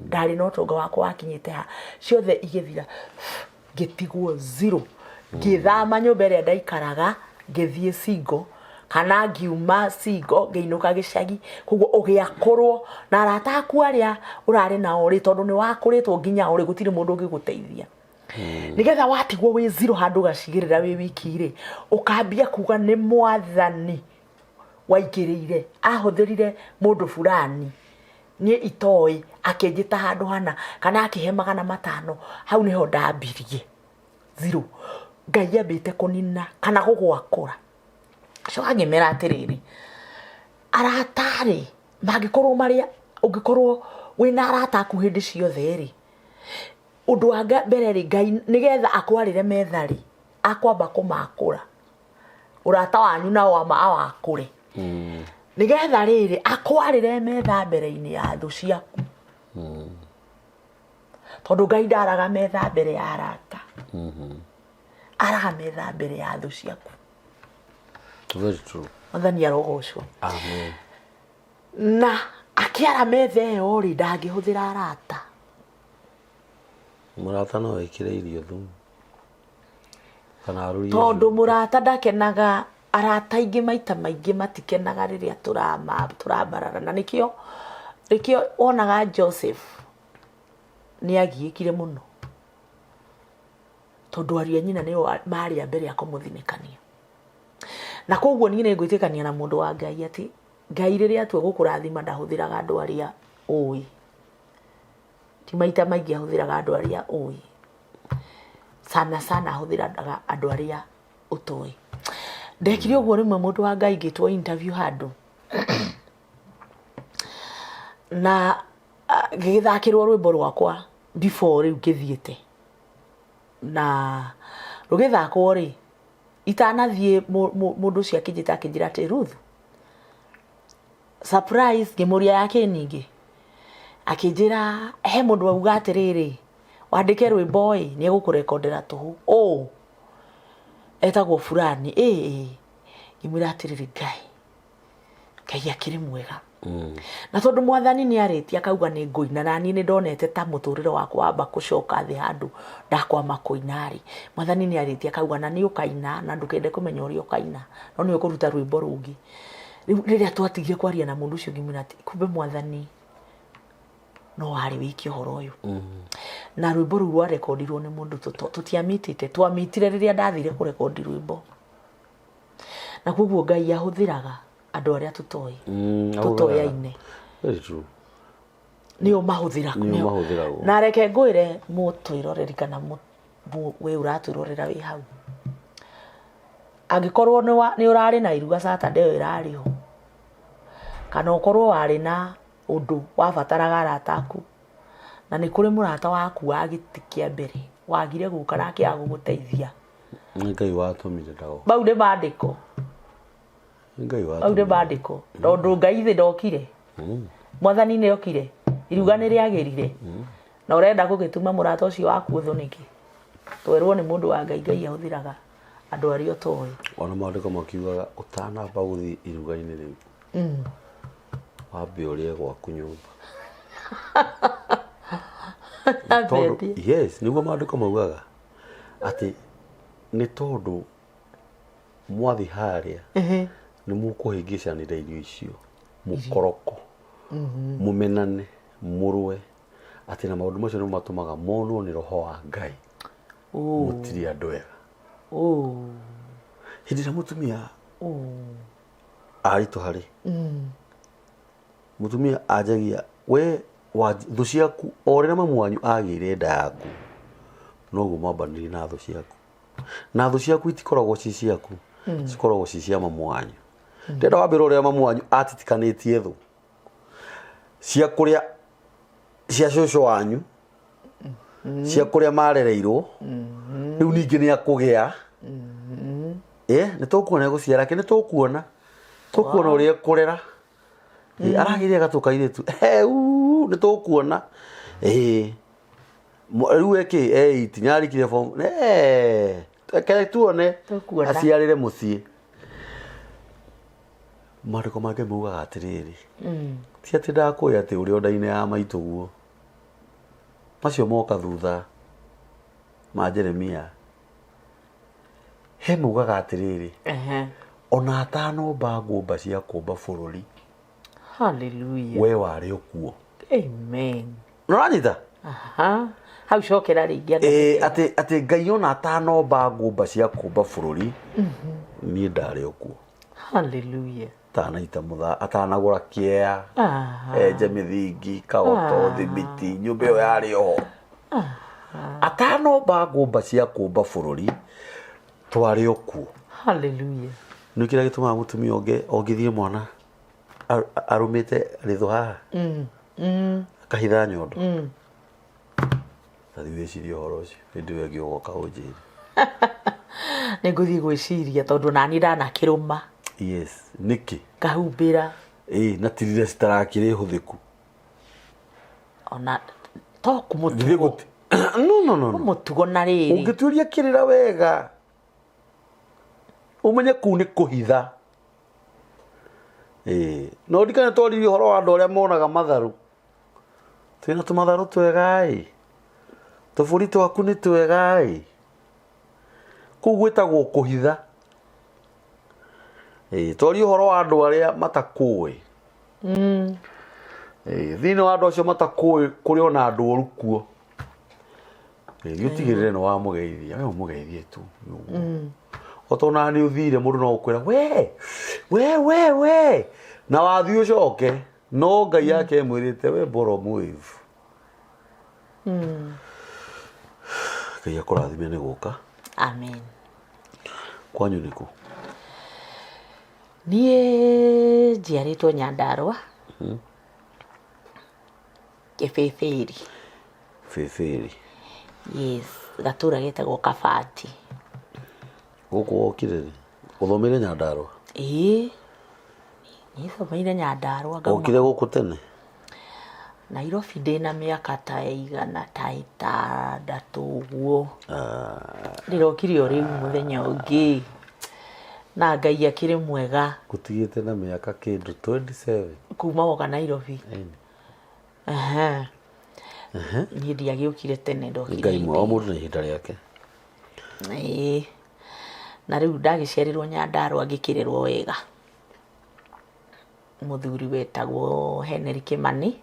ndarĩ na ũtonga wakwa wakinyĩte ha, ciothe igĩthira, ngĩtigwo zero, ngĩthama nyũmba ĩrĩa ndaikaraga ngĩthiĩ single, kana ngiuma single ngĩinũka gĩcagi. Koguo ũgĩakũrwo na arata aku arĩa ũrarĩ nao rĩ, tondũ nĩ wakũrĩtwo nginya o rĩ, gũtirĩ mũndũ ũngĩgũteithia, nĩgetha watigwo wĩ zero handũ gacigĩrĩra wĩ wiki rĩ, ũkambia kuga nĩ Mwathani waingĩrĩire, ahũthĩrire mũndũ fulani niĩ itoĩ, akĩnjĩta handũ hana kana akĩhe 500. Hau nĩho ndambirie zero, Ngai ambĩte kũnina kana gũgwakũra. Coka ngĩmera atĩrĩrĩ, arata rĩ, mangĩkorwo marĩa ũngĩkorwo wĩna arata aku hĩndĩ ciothe rĩ, ũndũ wa mbere rĩ, Ngai nĩgetha akwarĩre metha rĩ, akwamba kũmakũra ũrata wanyu nao ama awakũre, nĩgetha rĩrĩ akwarĩre metha mbere-inĩ ya thũ ciaku, tondũ Ngai ndaraga metha mbere ya arata, araga metha mbere ya thũ ciaku. Very true. Mwathani arogocwo. Amen. Na akĩara metha ĩyo rĩ, ndangĩhũthĩra arata. Mũrata no ĩkĩre irio thumu kana arũrie. Tondũ mũrata ndakenaga. Arata aingĩ maita maingĩ matikenaga rĩrĩa tũrambarara, na nĩkĩo wonaga Joseph nĩ agiĩkire mũno, tondũ ariũ a nyina nĩo marĩ a mbere a kũmũthinĩkania. Na koguo niĩ nĩ ngwĩtĩkania na mũndũ wa Ngai atĩ Ngai rĩrĩa atua gũkũrathima ndahũthĩraga andũ arĩa ũĩ. Ti maita maingĩ ahũthĩraga andũ arĩa ũĩ, sana sana ahũthĩraga andũ arĩa ũtoĩ. Ndekire ũguo rĩmwe mũndũ wa Ngai ngĩtwo interview handũ na ngĩgĩthakĩrwo rwĩmbo rwakwa before rĩu ngĩthiĩte, na rũgĩthakwo rĩ, itanathiĩ mũndũ ũcio akĩnjĩta akĩnjĩra atĩ Ruth, surprise. Ngĩmũria yake ningĩ, akĩnjĩra he mũndũ wauga atĩrĩrĩ, wandĩke rwĩmbo ĩ, nĩ egũkũrekondera tũhũ ũ etagwo fulani ĩ ĩ. Ngĩmwĩra atĩrĩrĩ, Ngai, Ngai akĩrĩ mwega. Na tondũ mwathani nĩ arĩtie akauga nĩ ngũina, na niĩ nĩ ndonete ta mũtũrĩre wakwa wamba gũcoka thĩ handũ ndakwama kũina rĩ, mwathani nĩ arĩtie akauga na nĩ ũkaina, na ndũkende kũmenya ũrĩa ũkaina, no nĩ ũkũruta rwĩmbo rũngĩ. Rĩu rĩrĩa twatigire kwaria na mũndũ ũcio, ngĩmwĩra atĩ kumbe mwathani no warĩ wiki ũhoro ũyũ. Na rwĩmbo rũu rwarekondirwo nĩ mũndũ tũtiamitĩte, twamitire rĩrĩa ndathire kũrekondi rwĩmbo. Na koguo Ngai ahũthĩraga andũ arĩa tũtoĩ, tũtoyaine. Very true. Nĩo mahũthĩra. Nĩo mahũthĩragwo. Na reke ngwĩre mũtwĩroreri kana we ũratwĩrorera wĩ hau, angĩkorwo nĩ ũrarĩ na iruga Saturday ĩyo ĩrarĩ ho, kana ũkorwo warĩ na ũndũ wabataraga arata aku, na nĩ kũrĩ mũrata waku wa gĩtĩ kĩa mbere wagire gũka na akĩaga gũgũteithia. Nĩ Ngai watũmire ndago. Mau nĩ mandĩko. Nĩ Ngai Mau nĩ watũmire. mandĩko, tondũ Ngai thĩ ndokire, mwathani nĩ okire, iruga nĩ rĩagĩrire, na ũrenda gũgĩtuma mũrata ũcio waku ũthũ nĩkĩ? Twerwo nĩ mũndũ wa Ngai, Ngai ahũthĩraga andũ arĩa ũtoĩ. Ona maandĩko makiugaga ũtanamba gũthiĩ iruga-inĩ rĩu, wambe ũrĩe gwaku nyũmba. Tondũ, yes, nĩguo maandĩko maugaga atĩ nĩ tondũ mwathiĩ harĩa nĩ mũkũhĩngĩcanĩra irio icio, mũkoroko, mũmenane, mũrũe, atĩ na maũndũ macio nĩmo matũmaga monwo nĩ roho wa Ngai mũtirĩ andũ ega. Hĩndĩ ĩrĩa mũtumia aritũha rĩ, mũtumia anjagia we thũ ciaku, o rĩrĩa mamu wanyu agĩire nda yaku, noguo mwambanĩrie na thũ ciaku. Na thũ ciaku itikoragwo ci ciaku, cikoragwo ci cia mamu wanyu. Ndĩrenda wambĩra ũrĩa mamu wanyu atitikanĩtie thũ cia kũrĩa cia cũcũ wanyu, cia kũrĩa marereirwo, rĩu ningĩ nĩ akũgĩa. Nĩ tũkuona gũciara ke, nĩ tũkuona tũkuona ũrĩa ekũrera. Aragĩire gatũ kairĩtu. Nĩ tũkuona. Rĩu eke eight nĩ arĩkire form, reke tuone. Tũkuona. Aciarĩre mũciĩ. Maandĩko make maugaga atĩrĩrĩ, ti atĩ ndakũĩ atĩ ũrĩ o nda-inĩ ya maitũguo, macio moka thutha ma Jeremia. He maugaga atĩrĩrĩ, ona atanomba ngũmba cia kũmba bũrũri, Hallelujah. we warĩ o kuo. Amen. Nĩũranyita? Aha. Hau cokera rĩngĩ andũ. Atĩ Ngai ona atanomba ngũmba cia kũmba bũrũri, niĩ ndarĩ o kuo. Hallelujah. Atanaita mũtha, atanagũra kĩea, enje mĩthingi, kagoto, thimiti, nyũmba ĩyo yarĩ oho. Atanomba ngũmba cia kũmba bũrũri, twarĩ o kuo. Hallelujah. Nĩ kĩrĩa gĩtũmaga mũtumia ũngĩ ongithie mwana arũmĩte rĩthũ haha, akahitha nyondo. Ta thiĩ wĩcirie ũhoro ũcio, hĩndĩ ĩyo ĩngĩ ũgoka ũnjĩre. Nĩ ngũthiĩ gwĩciria, tondũ nani ndanakĩrũma. Yes, nĩkĩ? Kahumbĩra. Ĩĩ, na tirira citarakĩrĩ hũthĩku. Ona to Githĩ kũmũtugo. No, no, no, no. Mũtugo na rĩrĩ. Ũngĩtuĩria kĩrĩra wega, ũmenye kũu nĩ kũhitha. Ĩĩ, no ndikane twaririe ũhoro wa andũ arĩa monaga matharũ. Twĩna tũmatharũ twega ĩ, tũbũri twaku nĩ twega ĩ, kũu gwĩtagwo kũhitha. Ĩĩ, twarie ũhoro wa andũ arĩa matakũĩ. Ĩĩ, thĩinĩ wa andũ acio matakũĩ kũrĩ ona andũ oru kuo. Ĩĩ, thiĩ ũtigĩrĩre nĩ wamũgeithia, we ũmũgeithie tu ũguo. O ta ona nĩ ũthire mũndũ no gũkwĩra we we we we, na wathiĩ ũcoke, no Ngai yake ĩmwĩrĩte we bora ũmũwĩvu. Ngai akũrathime nĩ gũka. Amen. Kwanyu nĩ kũ? Niĩ njiarĩtwo Nyandarũa, Kĩbĩbĩri. Bĩbĩri. Yes, gatũra getagwo Kabati. Gũkũ wokire rĩ? Ũthomeire Nyandarũa? Ĩĩ, niĩ thomeire Nyandarũa ngauma. Wokire gũkũ tene? Nairobi ndĩna mĩaka ta ĩigana ta ĩtandatũ ũguo. Ndĩrokire o rĩu mũthenya ũngĩ. Na Ngai akĩrĩ mwega. Ngũtigĩte na mĩaka kĩndũ 27. Kuma woka Nairobi. Ĩni. Aha. Niĩ ndiagĩũkire tene, ndokire Ngai mwega, o hĩndĩ. mũndũ na ihinda rĩake. Ĩĩ. Na rĩu ndagĩciarĩrwo Nyandarũa ngĩkĩrerwo wega. Mũthuri wetagwo Henry Kĩmani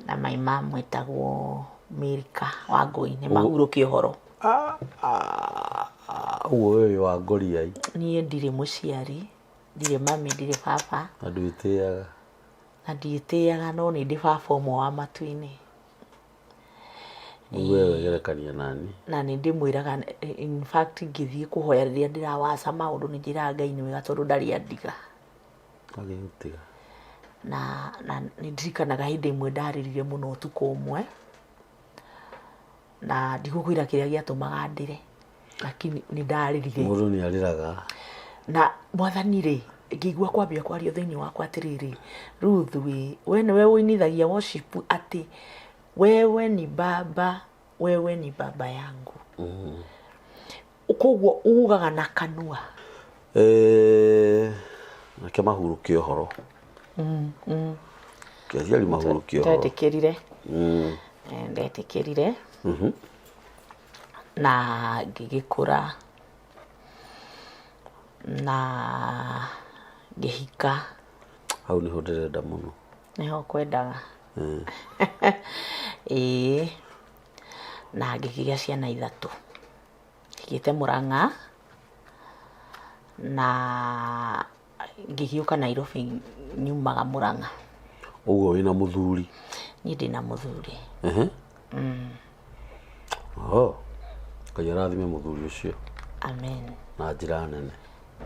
na my mom wetagwo Milka Wangũi, nĩ mahurũke ũhoro. Ũguo we wĩ wa Ngoriai? Niĩ ndirĩ mũciari, ndirĩ mami, ndirĩ baba. Na ndwĩtĩaga? Na ndiĩtĩaga, no nĩ ndĩ baba ũmwe wa matu-inĩ. Rĩu we wegerekania nani? Na nĩ ndĩmwĩraga, in fact ngĩthiĩ kũhoya rĩrĩa ndĩrawaca maũndũ nĩ njĩraga Ngai nĩ wega tondũ ndarĩ andiga. Agĩgũtiga. Na nĩ ndirikanaga hĩndĩ ĩmwe ndarĩrire mũno ũtukũ ũmwe, na ndigũkwĩra kĩrĩa gĩatũmaga ndĩre, lakini nĩ ndarĩrire. Mũndũ nĩ arĩraga. Na mwathani rĩ, ngĩigua kwambia kwario thĩinĩ wakwa atĩrĩrĩ, Ruth wĩ, we nĩwe ũinithagia worship atĩ wewe ni baba, wewe ni baba yangu. Koguo ugaga na kanua. Reke mahurũkie ũhoro. Reke aciari mahurũkie ũhoro. Ndetĩkĩrire. Ndetĩkĩrire. Na ngĩgĩkũra na ngĩhika. Hau nĩho ndĩrenda mũno. Nĩho kwendaga. Ĩĩ. Na ngĩkĩgĩa ciana ithatũ. Ngĩte Murang'a na ngĩgĩũka Nairobi nyumaga Murang'a. Ũguo wĩna mũthuri? Niĩ ndĩna mũthuri. Oho. Ngai arathime mũthuri ũcio. Amen. Na njĩra nene.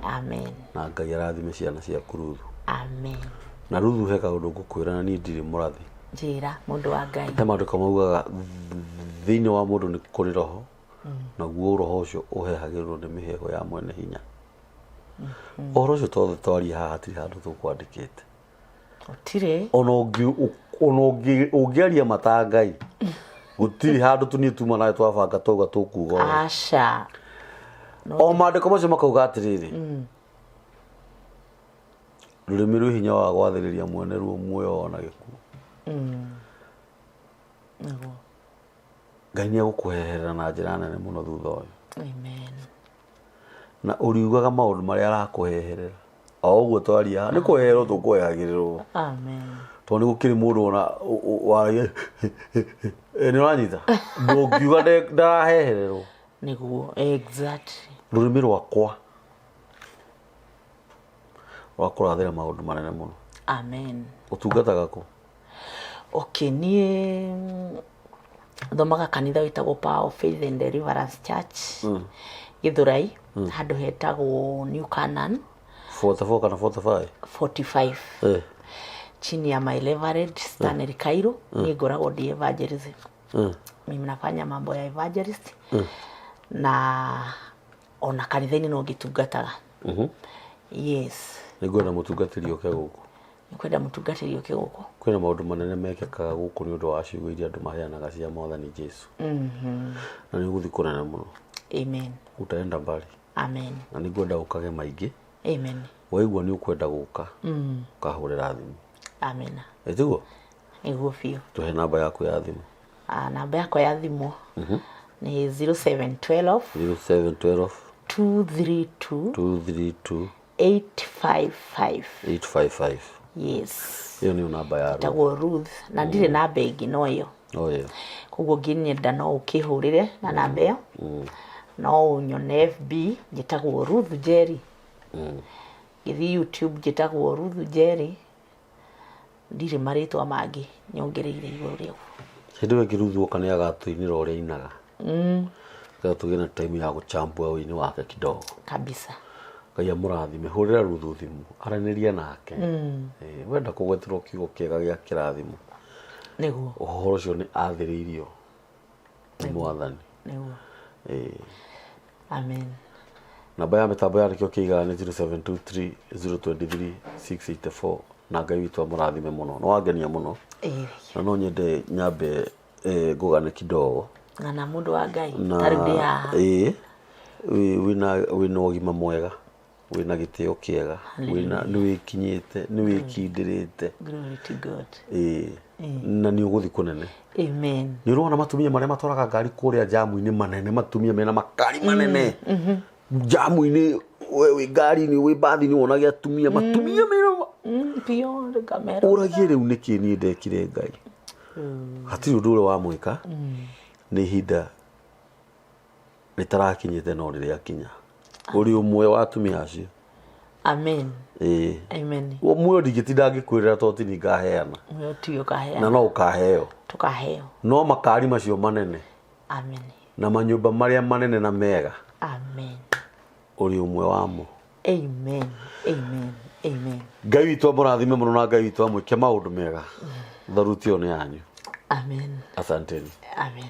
Amen. Na Ngai arathime ciana ciaku Ruthu. Amen. Na Ruthu he kaũndũ ngũkwĩra na niĩ ndirĩ mũrathi. Njĩra mũndũ wa Ngai. He maandĩko maugaga thĩinĩ wa mũndũ nĩ kũrĩ roho, naguo roho ũcio ũhehagĩrwo nĩ mĩheehũ ya mwene hinya. Ũhoro ũcio tothe twaria haha hatirĩ handũ tũkwandĩkĩte. Gũtirĩ. Ona ũngĩaria mata Ngai, gũtirĩ handũ tũniĩ tuma nawe twabanga twauga tũkuga ũũ. Aca. O maandĩko macio makauga atĩrĩrĩ, rũrĩmĩ rwĩ hinya wa gwathĩrĩria mwene ruo muoyo ona gĩkuũ. Nĩguo. Ngai nĩ egũkũheherera na njĩra nene mũno thutha ũyũ. Amen. Na ũriugaga maũndũ marĩa arakũheherera. O ũguo twaria haha, nĩ kũheherwo tũkũhehagĩrĩrwo. Amen. Tondũ nĩ gũkĩrĩ mũndũ ona waragia, nĩ ũranyita? Ndũngiuga ndarahehererwo. Nĩguo, exactly. Rũrĩmĩ rwakwa rwa kũrathĩra maũndũ manene mũno. Amen. Ũtungataga kũ? Okay, niĩ thomaga kanitha wĩtagwo Power of Faith and Deliverance Church. Gĩthũrai, handũ hetagwo New Canaan. 44 kana 45? 45. Chini ya my Reverend Stanley Cairo, niĩ ngoragwo ndĩ evangelism. Mimi nafanya mambo ya evangelist. Na ona kanitha-inĩ no ngĩtungataga. Yes. Nĩngwenda mũtungatĩri oke gũkũ. Nĩngwenda mũtungatĩri oke gũkũ. Kwĩna maũndũ manene mekĩkaga gũkũ nĩ ũndũ wa ciugo iria andũ maheanaga cia Mwathani Jesu. Na nĩ ũgũthiĩ kũnene mũno. Amen. Utaenda mbali. Amen. Na nĩngwenda ũkage maingĩ. Amen. Waigua nĩ ũkwenda gũka, ũkahũrĩra thimũ. Amen. Ĩtiguo? Nĩguo biũ. Tũhe namba yaku ya thimũ. Namba yakwa ya thimũ nĩ zero seven twelve Zero seven twelve two three two two three two eight five five. eight five five. Yes. Ĩyo nĩyo namba ya Ruth. Ĩtagwo Ruth na ndirĩ namba ĩngĩ no ĩyo. O ĩyo. Koguo ũngĩnyenda no ũkĩhũrĩre na namba ĩyo. No ũnyone FB njĩtagwo Ruth Njeri. Ngĩthiĩ YouTube njĩtagwo Ruth Njeri. Ndirĩ marĩtwa mangĩ nyongereire igũrũ rĩa ũguo. Hĩndĩ ĩyo ĩngĩ Ruthu oka nĩ agatũinĩra ũrĩa ainaga. Nĩgetha tũgĩe na time ya gũchambua ũini wake kidogo. Kabisa. Ngai amũrathime. Hũrĩra Ruthu thimũ, aranĩria nake. Wenda kũgweterwo kiugo kĩega gĩa kĩrathimo. Nĩguo. Ũhoro ũcio nĩ athĩrĩirio nĩ Mwathani. Nĩguo. Amen. Namba ya mĩtambo ya nĩkĩo kĩigaga nĩ 0723 023 684 na Ngai witũ amũrathime mũno. Nĩ wangenia mũno. Na no nyende nyambe ngũgane kidogo. Ng'ana mũndũ wa Ngai. Ta rĩu ndĩ haha. Ĩĩ, wĩna wĩna ũgima mwega, wĩna gĩtĩo kĩega, wĩna nĩ wĩkinyĩte, nĩ wĩkindĩrĩte. Glory to God. Ĩĩ. Na nĩ ũgũthiĩ kũnene. Amen. Nĩ ũrona matumia marĩa matwaraga ngari kũrĩa jamu-inĩ manene, matumia mena makari manene. Jamu-inĩ, we wĩ ngari-inĩ, wĩ mbathi-inĩ wonage atumia, matumia mena Beyond kamera. Ũragie rĩu nĩkĩ niĩ ndekire Ngai. Hatirĩ ũndũ ũrĩa wamwĩka, nĩ ihinda rĩtarakinyĩte no rĩrĩakinya. Ũrĩ ũmwe wa atumia acio. Amen. Ĩĩ. Amen. Muoyo ndingĩtinda ngĩkwĩrĩra tondũ ti niĩ ngaheana. Muoyo tiwe ũkaheana. Na no ũkaheo. Tũkaheo. No makari macio manene. Amen. Na manyũmba marĩa manene na mega. Amen. Ũrĩ ũmwe wamo. Amen. Amen. Amen. Ngai witũ amũrathime mũno na Ngai witũ amwĩke maũndũ mega. Tharuti ĩyo nĩ yanyu. Amen. Asanteni. Amen.